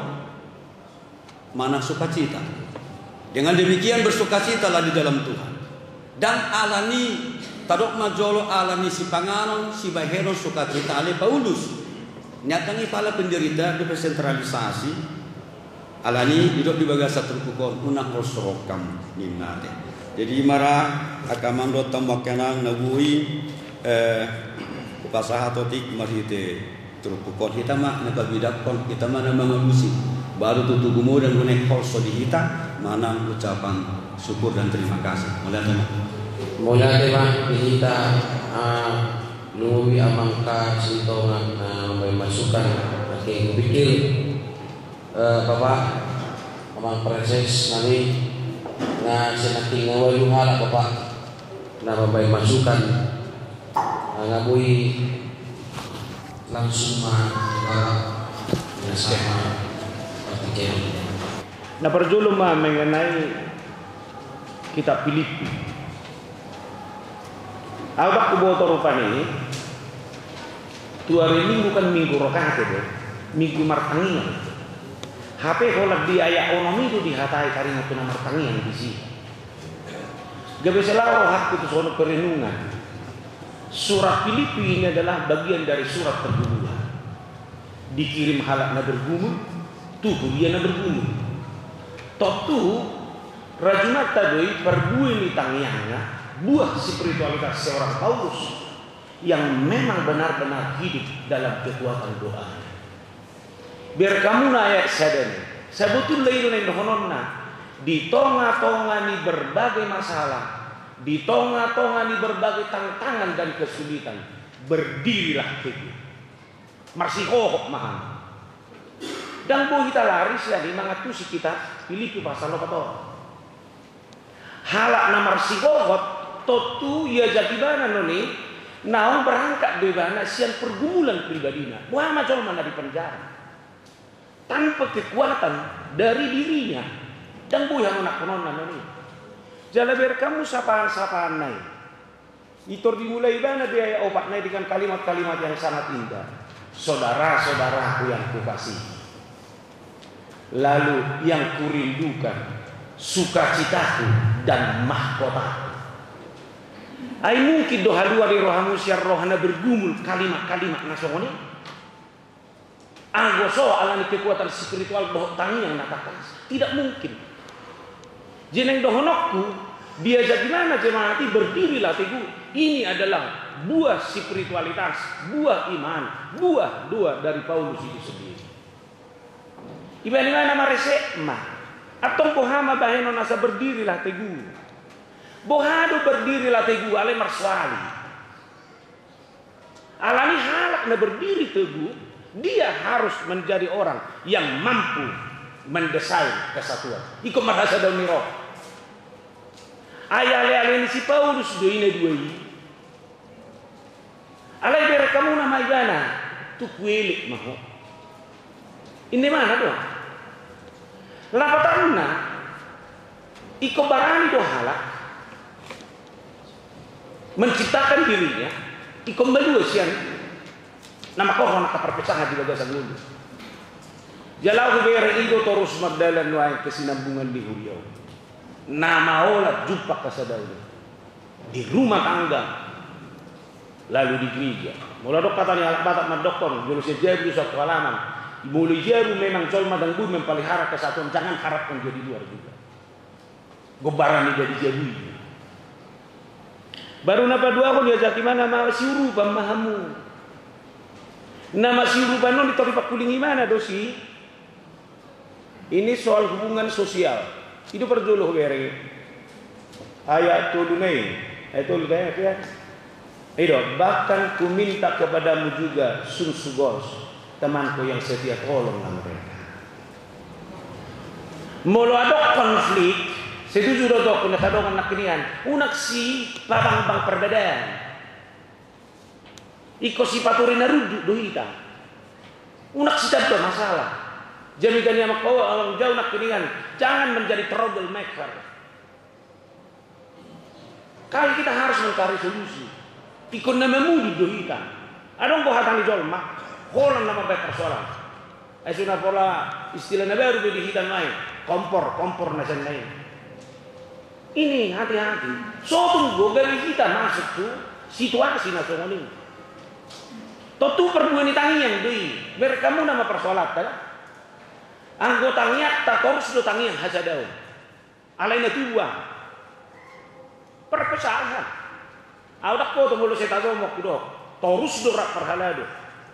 manang sukacita? Dengan demikian bersukacitalah di dalam Tuhan. Ndang alani tadok ma jolo alani sipanganon, sibahenon, sukacita ale Paulus. Niat ndang i pala penderitaan dope sentralisasi. Alani didok di bagasan turpuk on unang holso roham ninna te. Jadi mara angka amang dohot hamu angka inang na boi, eh, pasahat otik marhite turpuk on hita ma na pabidanghon, hita ma na mangalusi. Baru tutu gumodan guna holso di hita manang ucapan syukur dan terima kasih. Mauliate ma. Mauliate ma di hita, ah, lumobi amang ka Sitonga na mambaen masukan. Oke, kupikir, eh, Bapak, amang Praeses nami, na sinangkin na ualu halak Bapak na mambaen masukan. Nga boi langsung ma, eh, ya sama artikel. Na parjolo ma mengenai kitab Filipi. Au bak huboto rupani, tu ari Minggu kan Minggu Rokate do, Minggu martangiang. Hape holan di ayat onom i do dihatai taringot tu na martangiang disi. Gabe selalu rohangku tu songon perenungan. Surat Filipi ini adalah bagian dari surat pergumulan. Dikirim halak na bergumul, tu huria na bergumul. Tontu rajumanta do i parbue ni tangiangna, buah spiritualitas seorang Paulus yang memang benar-benar hidup dalam kekuatan doa. Bereng hamu na ayat sada ni. Sabotulna i do na indohononna, di tonga-tonga ni berbagai masalah, di tonga-tonga ni berbagai tantangan dan kesulitan, berdirilah teguh. Marsihohot ma hamu. Ndang boi hita lari sian i mangantusi kitab Filipi pasal opat on. Halak na marsihohot, tontu ia jadi ibana noni, naung berangkat do ibana sian pergumulan pribadina. Boha ma jolma na di penjara tanpa kekuatan dari dirinya. Ndang boi hanonanghononna noni. Jala bereng hamu sapaan-sapaanna i. Pintor dimulai ibana di ayat opat na i dengan kalimat-kalimat yang sangat indah. Saudara-saudaraku yang kukasihi, lalu yang kurindukan, sukacitaku dan mahkotaku. Ai mungkin do haluar di rohamu sian roha na bergumul kalimat-kalimat na songon i? Anggo so alani kekuatan spiritual dohot tangiang na tangkas, tidak mungkin. Jadi na indohononku, diajak ibana jemaat i berdirilah teguh. Ini adalah buah spiritualitas, buah iman, buah doa dari Paulus itu sendiri. Ibana ma na maresek ma. Antong boha ma bahenon asa berdirilah teguh? Boha do berdirilah teguh, alai marsoali. Alani halak na berdiri teguh, dia harus menjadi orang yang mampu mendesain kesatuan. Ingkon marhasadaon ni roha. Ai ale-ale ni si Paulus do i na dua i. Alai bereng hamu na ma ibana, tung huelek ma ho. Inna ibana do. Lapatanna, ingkon barani do halak menciptakan dirinya, ingkon malua sian na mangkorhon angka perpecahan di bagasan ngolu. Jala hubereng i do torus mardalan nuaeng kesinambungan ni huria on. Na maolat jumpang hasadaon di rumah tangga, lalu di gereja. Molo adong hata ni halak Batak mandokkon, jolo sian jabu do saut tu halaman. Molo i jabu memang jolma ndang boi memelihara kesatuan, jangan harapkan dia di luar juga. Gombaran ni jadi jabu i. Baru na paduahon, diajak ibana ma siurupan ma hamu. Na masiurupan on pintor dipangkuling ibana do si. Ini soal hubungan sosial. I do parjolo hubereng. Ayat tolu na i, ayat tolu, ayat ya. Ido, bahkan ku minta kepadamu juga, sun sugos, temanku yang setia, tolonglah mereka. Molo adong konflik, setuju do ahu, na sadongan nangkiningan, unang sipabangbang parbedaan. Ingkon sipature na runduk do hita. Unang sitamba masalah. Jadi kan ia mangko, eh, jauh nangkiningan, jangan menjadi troublemaker. Kan kita harus mencari solusi. Ingkon na mamuli do hita. Adong do hata ni jolma, holan na mambaen persoalan. Ai suna pola istilah na baru be di hita nuaeng, kompor, kompor na sian na i. Ini hati-hati. Sotung do gabe hita masuk tu situasi na songon i. Tontu parbue ni tangiang do i. Bereng hamu nama persoalanta. Anggo tangiangta torus do tangiang hasadaon. Alai na tubu aha? Perpecahan. Ahu ndang poto molo sai tagomo hudok. Torus do rap parhalado.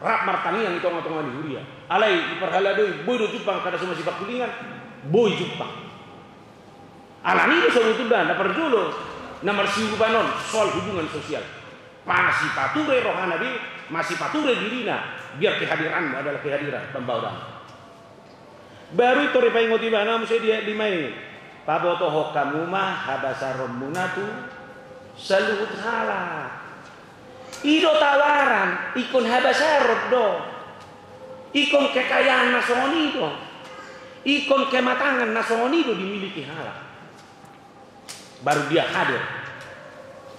Rap martangiang i tonga-tonga ni huria. Alai i parhalado i boi do jumpang kada so masipangkulingan. Boi jumpang. Alani do sebetulna na parjolo na marsiurupan on soal hubungan sosial. Masipature rohana be, masipature dirina, biar kehadiranmu adalah kehadiran pembawa damai. Baru i tor dipaingot ibana muse di ayat lima i, pabotohon hamu ma habasaronmuna tu saluhut halak. I do tawaran, ingkon habasaron do. Ingkon kekayaan na songon i do. Ingkon kematangan na songon i do dimiliki halak. Baru dia hadir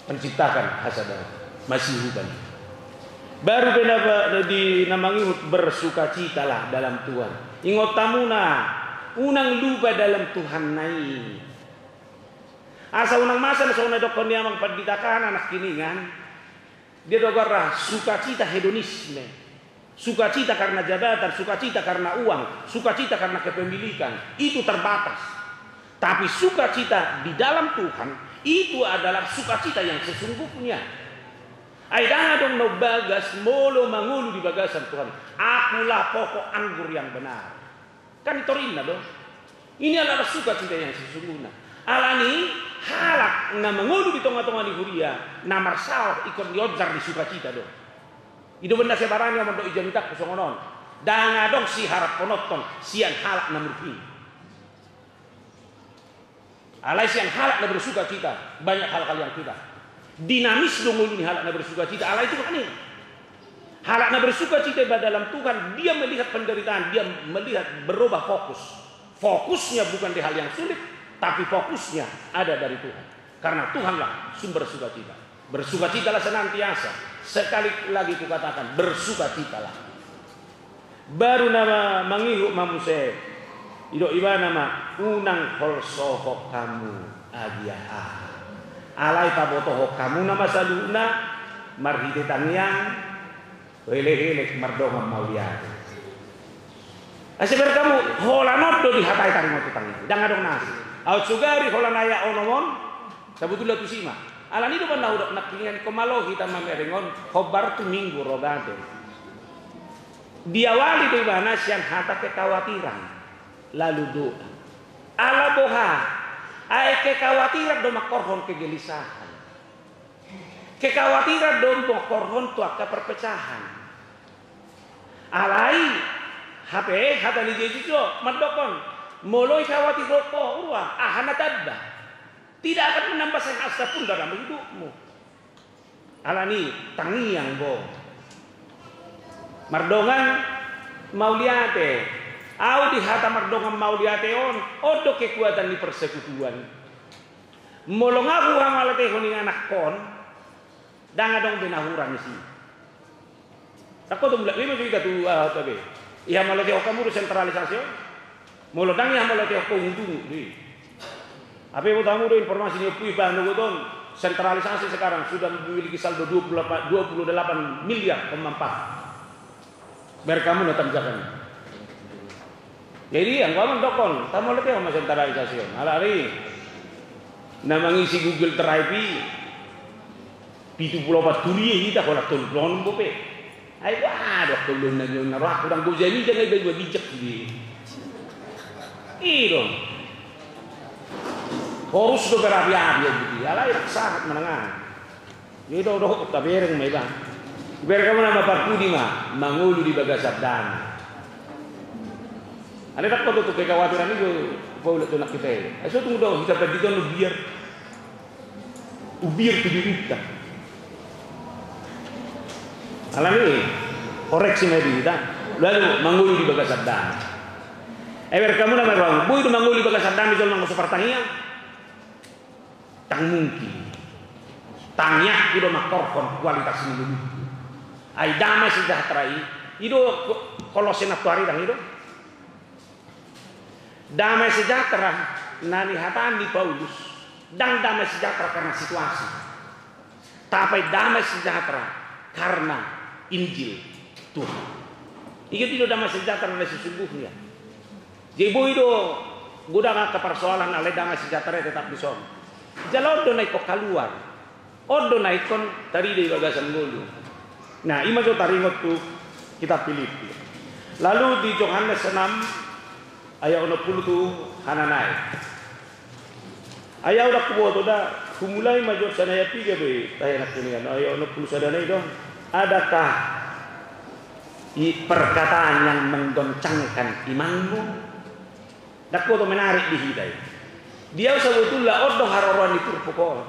menciptakan hasadaon, masiurupan. Baru pe na, di na mangihut, bersukacitalah dalam Tuhan. Ingot hamu na, unang lupa dalam Tuhan na i. Asa unang masa na songon na didokkon ni amang pandita Kana nangkiningan. Dia do goarna sukacita hedonisme. Sukacita karena jabatan, sukacita karena uang, sukacita karena kepemilikan, itu terbatas. Tapi sukacita di dalam Tuhan, itu adalah sukacita yang sesungguhnya. Ai ndang adong na umbagas molo mangolu di bagasan Tuhan. Akulah pokok anggur yang benar. Kan i torinna do. Ini adalah sukacita yang sesungguhnya. Alani halak na mangolu di tonga-tonga ni huria, na marsaor ingkon dionjar ni sukacita do. I do umbahen na sai barani ahu mandok i jamitangku songon on. Ndang adong siharapkononton sian halak na muruk i. Alai sian halak na bersukacita, banyak hal-hal yang kita. Dinamis do ngolu ni halak na bersukacita, alai Tuhan i. Halak na bersukacita iba dalam Tuhan, dia melihat penderitaan, dia melihat, berubah fokus. Fokusnya bukan di hal yang sulit, tapi fokusnya ada dari Tuhan. Karena Tuhanlah sumber sukacita. Bersukacitalah senantiasa. Sekali lagi kukatakan, bersukacitalah. Baru na mangihut ma muse. Didok ibana ma, unang holsohon hamu agia aha. Alai pabotohon hamu nama saluhutna marhite tangiang, elek-elek mardongan mauliate. Asa bereng hamu, holan on do dihatai taringot tu tangiang. Ndang adong na asing. Aut sugari holan ayat onom on, sabotulna tusi ma. Alani do umbahen na hudok nangkiningan, ingkon malo hita mamereng on, hombar tu Minggu Rogate. Diawali do ibana sian hata kekhawatiran, lalu doa. Ala boha? Ai kekhawatiran do mangkorhon kegelisahan. Kekhawatiran do mangkorhon tu angka perpecahan. Alai, hape hata ni Jesus do mandokkon, molo dikhawatirhon ho roha, aha na tamba? Tidak akan menambah sehasta pun dalam hidupmu. Alani tangiang bo. Mardongan mauliate. Ahu di hata mardongan mauliate on, on do kekuatan ni persekutuan. Molo nga huhamauliatehon ingananhon, ndang adong be na hurang disi. Ndang poto mulak be ma jo hita tu aha be. Ihamauliatehon hamu do sentralisasi on. Molo ndang ihamauliatehon ho, untung do i. Hape boto hamu do informasi ni ompu i, bahen do boto on, sentralisasi sekarang sudah memiliki saldo dua puluh delapan, dua puluh delapan miliar koma empat. Bereng hamu na tanjakan. Jadi anggo ahu mandokkon, tahamauliatehon ma sentralisasi on. Alai na mangisi Google Drive i, pitu puluh opat huria hita, holan tolu puluh onom bope. Ai boha do angka ulaon na nion na rohangku, ndang boi jamita ngai, baen ma ginjang sude. I do. Torus do berapi-api, jadi alai rap sahat manang aha. Jadi do dohot tabereng ma iba. Bereng hamu nama parpudi ma mangolu di bagasan dame. Alai dang padoto kekhawatiran i do paulak tu anak hita i. Ai so tung do hita pandita on ubiar. Ubiar tu dirinta. Alani koreksi ma di hita. Lalu mangolu di bagasan dame. Ai bereng hamu nama iba, boi do mangolu di bagasan dame jolma nunga so partangiang? Dang mungkin. Tangiangku do mangkorhon kualitas ni ngolungku. Ai dame sejahtera i, i do ko-, Kolose nantuari dang i do. Dame sejahtera na nihatahon ni Paulus, dang dame sejahtera karena situasi. Tapi dame sejahtera karena Injil Tuhan. I do dame sejahtera na sesungguhnya. Jadi boi do godang angka parsoalan alai dame sejahtera tetap dison. Jala on do na ingkon kaluar. On do na ingkon tarida di bagasan ngolu. Nah, i ma jo taringot tu kitab Pilippi. Lalu di Johannes enam ayat onom pulu tu hana nai. Ai ahu dang huboto da, humulai ma jo sian ayat piga be tahe nangkin i, ayat onom pulu sada nai do. Adakah i perkataan yang menggoncangkan imanmu? Dang huboto, menarik di hita i. Di ahu sabotulna on do haroroan ni turpuk on.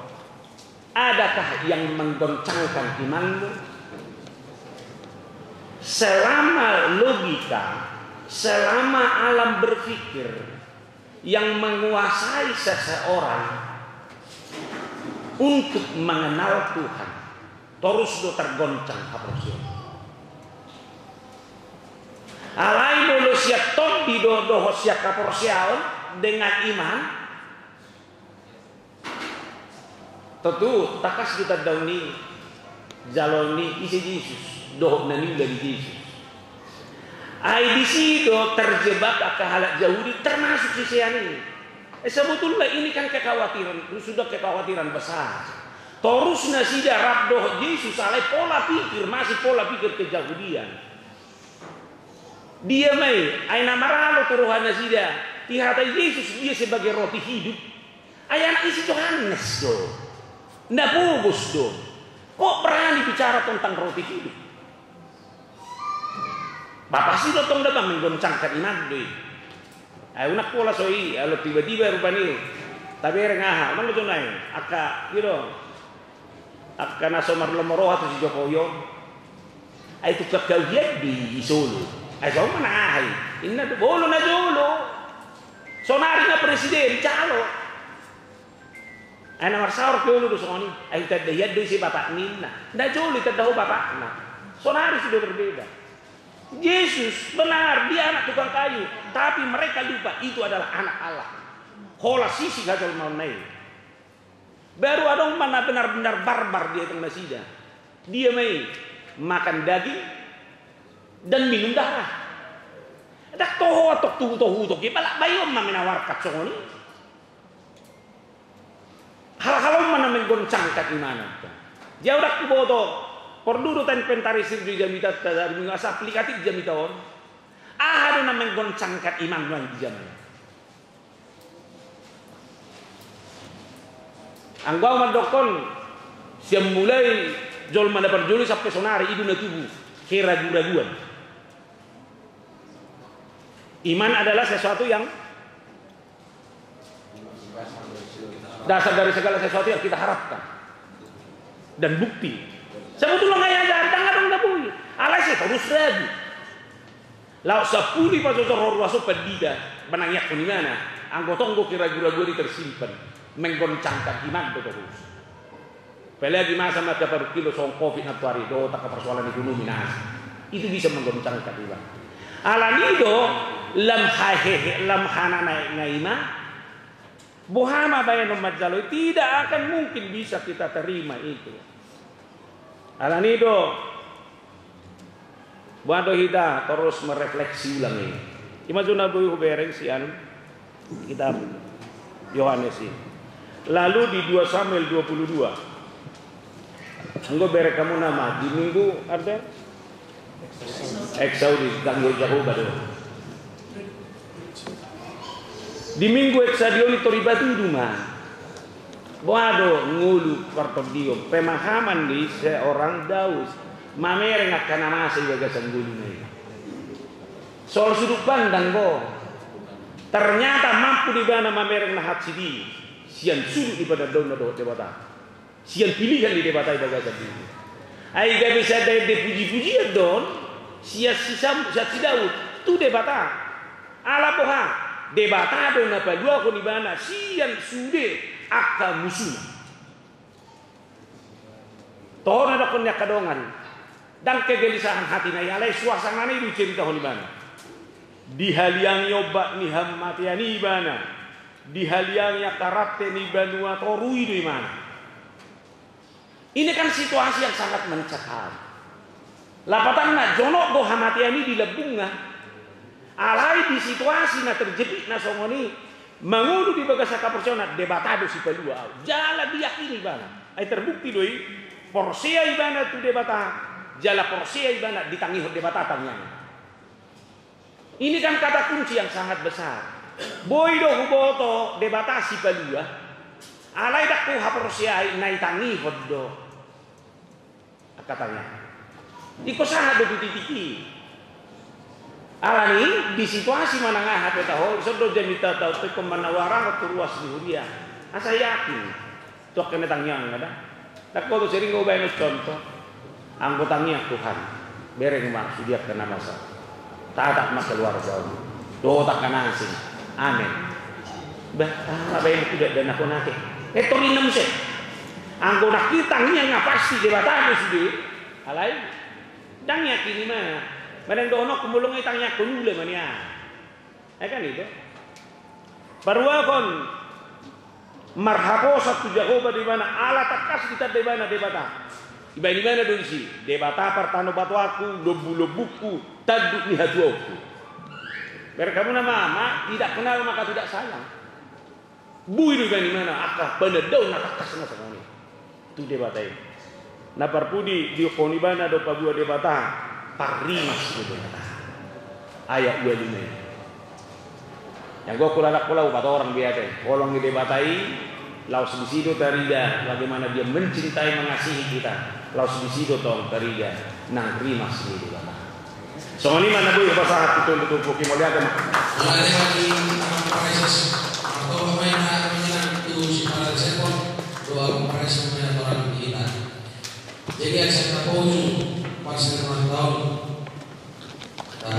Adakah yang menggoncangkan imanmu? Selama logika, selama alam berpikir yang menguasai seseorang untuk mengenal Tuhan, torus do tergoncang haporseaon. Alai molo sian tondi do dohot sian haporseaon dengan iman, tontu tangkas do tandaon ni jaloon ni ise Jesus dohot na niula ni Jesus. Ai disi do terjebak angka halak Jahudi termasuk sisean i. Eh, sebetulnya ini kan kekhawatiran, sudah kekhawatiran besar. Torus nasida rap dohot Jesus alai pola pikir masih pola pikir kejahudian. Dia ma i, ai na maralo tu roha nasida, dihatai Jesus dia sebagai roti hidup. Ai anak ni si Johannes do. Na pogos do. Kok berani bicara tentang roti hidup? Ba pasti do tong da bang menggoncangkan iman do i. Ai unang pola so i, alai tiba-tiba rupani tabereng aha, unang do jo nai, angka, i do. Angka na so marlomo roha tu si Jokowi on. Ai tungkang hau hian do i solo. Ai so manang aha i. Inna do, molo na jolo. Sonari na presiden, jalo. Ai na marsaor pe olo do songon i. Ai hutanda hian do ise bapakna inna. Na jolo itanda ho bapakna. Sonari sudah berbeda. Yesus benar, dia anak tukang kayu. Tapi mereka lupa, itu adalah anak Allah. Holan sisig hajolmaonna i. Baru adong ma na benar-benar barbar di etong nasida. Dia ma i makan daging dan minum darah. Dang toho antong tuhu tohutok i, pala bayon ma menawarkan songon i. Hal-hal on ma na menggoncangkan iman antong. Jadi ahu dang huboto, porlu do tainventarisir jo di jamitanta, asa aplikatif jamita on. Aha do na menggoncangkan iman nuaeng di jaman i? Anggo ahu mandokkon, sian mulai jolma na parjolo i sampe sonari i do na tubu keragu-raguan. Iman adalah sesuatu yang dasar dari segala sesuatu yang kita harapkan dan bukti. Sebetulna nga i aja antang adong na boi, alai sai torus ragu. Laos sampulu i pajojor ho ruas on pandita, manangiangkon imana, anggo tong do keragu-raguan i tersimpan, menggoncangkan iman do torus. Apalagi masa ma angka parungkilon songon covid nantuari dohot angka parsoalan ekonomi na asing. Itu bisa menggoncangkan iman. Alani do lam hahehe lam hana naek na ima. Boha ma baenon manjalo i, tidak akan mungkin bisa kita terima itu. Alani do, boha do hita torus merefleksi ulang i. Ima jo na boi hubereng sian kitab Yohanes i. Lalu di dua Samuel dua puluh dua. Anggo bereng hamu nama di minggu ada Eksaudi, tangihon Jahowa do. Di minggu Eksaudi on i tor i patudu ma. Boha do ngolu partondion, pemahaman di seorang Daus, mamereng angka na masa di bagasan ngoluna i. Soal sudut pandang do. Ternyata mampu do ibana mamereng na hansit i sian sudut ni panandaonna dohot Debata, sian pilihan ni Debata di bagasan diri. Ai gabe sada ende puji-pujian do on sian si Sam-, sian si Daud tu Debata. Ala boha? Debata do na paluahon ibana sian sude angka musuna. Toho na dohonon ni angka dongan, ndang kegelisahan hati na i, alai suasana na i do diceritahon ibana. Dihaliangi ombak ni hamatean i ibana, dihaliangi angka rante ni banua toru i do ibana. Ini kan situasi yang sangat mencekam. Lapatanna, jonok do hamatean i di lambungna. Alai di situasi na terjepit na songon i, mangolu di bagasan haporseaon, Debata do sipalua au. Jala diyakini ibana. Ai terbukti do i, porsea ibana tu Debata, jala porsea ibana ditangihon Debata tangiangna. Ini kan kata kunci yang sangat besar. Boi do huboto Debata sipalua, alai ndang huhaporseai na ditangihon do angka tangiang. Ingkon sahat do tu titik i. Alani di situasi manang aha pe taho, ison do jamita taho, ingkon manawarahon tu ruas ni huria. Asa yakin. Tu angka na tangiang, ada. Ndang huboto, sering hubaen contoh. Anggo tangiang Tuhan, bereng ma sude angka na masa. Tatap ma keluarga on. Dohot angka na asing. Amen. Bah, ah, baen tu dak dana konate. Eh, torinna muse. Anggo nangkin tangiang nga pasti Debata do sude. Alai, ndang yakin ibana. Manang dohononku molo nga ditangiangkon ule ma nian. Eh, kan itu. Paruahon marhaposan tu Jahowa do ibana, ala tangkas ditanda ibana Debata. Dibaen ibana do disi, Debata partanobatoanku, lombulombungku, tanduk ni hatuaonku. Bereng hamu na mama, tidak kenal maka tidak sayang. Boi do dibaen ibana angka panandaon na tangkas na songon i tu Debata i. Na parpudi, didokkon ibana do paboa Debata, parrimas do Debata. Ayat ualu na i. Anggo hulala, hula upat orang biasa i, holong ni Debata i, laos disi do tarida bagaimana Dia mencintai, mengasihi kita, laos disi do tong tarida nang rimas ni Debata. Songon i ma na boi hupasahat tu tolu tu puki mauliate ma. Mauliate ma di Amang Praeses. Martonggo ma hita manang tu si Praeses on, dohot Amang Praeses ma na torang di hita. Jadi asa tapoju pas na martaon. Ta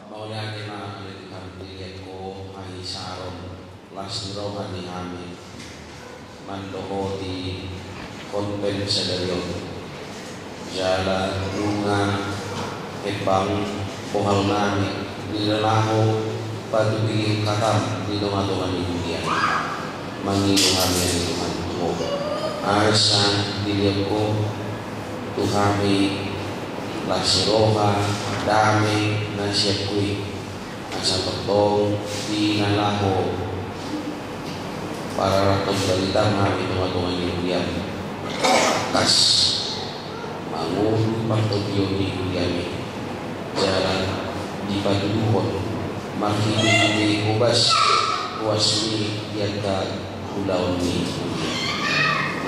Mauliate ma ale Tuhan, dilehon Ho hahisaron, las ni roha di hami mandohoti konten sadari on. Jala nunga hepang bohal nami di na laho patupihon hataM di tongatonga ni huria. Mangido hami ale Tuhan tu Ho, asa dilehon Ho tu hami las ni roha, dame na sian Ho i. Asa tongtong di na laho pararathon baritaM hami tongatonga ni huriaM, tangkas mangolu partondion ni huriaM i, jala dipatuduhon marhitehite hobas, hobasMi di angka ulaon ni huria.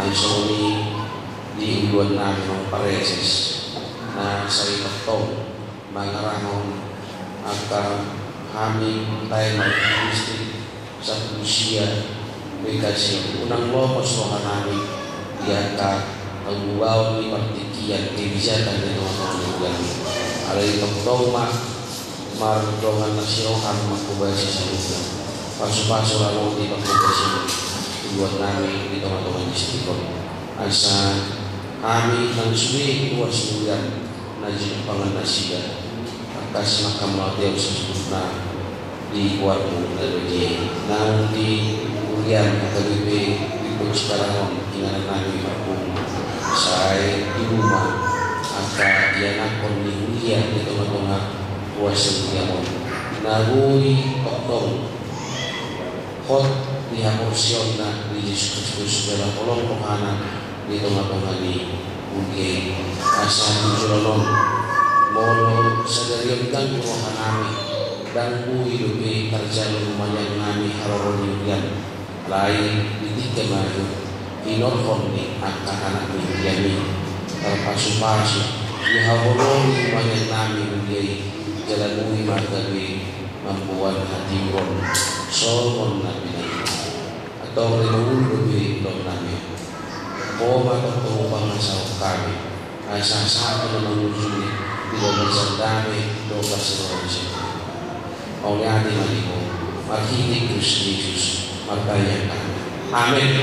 Nang songon i Di uluan nami ma pareses na sai tongtong mangarahon angka hami tahe ma di distrik Sapusia Bekasi, unang lopos roha nami di angka haubaon ni partingkian kebijakan di tonga-tonga ni ulaon. Alai tongtong ma mardongan na siroha ma hubasi saluhutna. Pasu-pasu ramoti panghobasion uluan nami di tonga-tonga distrik on. Asa hami nang sude ruas ni ulaon na jumpangan nasida. Tangkas ma hamu mauliate saluhutna di goarmu na badia i. Naung di huria H K B P Limbong Cikarang on inganan nami marpungu. Sai di ruma angka ianakhon ni huria di tonga-tonga ruas ni huria on. Na boi tongtong hot di haporseaonna di Jesus Kristus jala holong rohana di tonga-tonga ni huria i. Asa tu joloan on, molo sadari on ganggu roha nami, ndang boi dope tarjalo rumanian nami haroro ni huria. Alai di tingki ma i hinorhon ni angka anak ni huria i, tarpasu-pasu dihaholongi rumanian nami huria i, jala boi ma gabe mamboan hatiuron songon na pinahan. Antong ri mangulu dope dohonon nami. Ho ma tongtong hupangasahon hami asa sahat ma na mangujungi di bagasan dame dohot parsaoran ni si Tuhan. Mauliate ma di Ho marhite Kristus Jesus martangiang hami. Amen.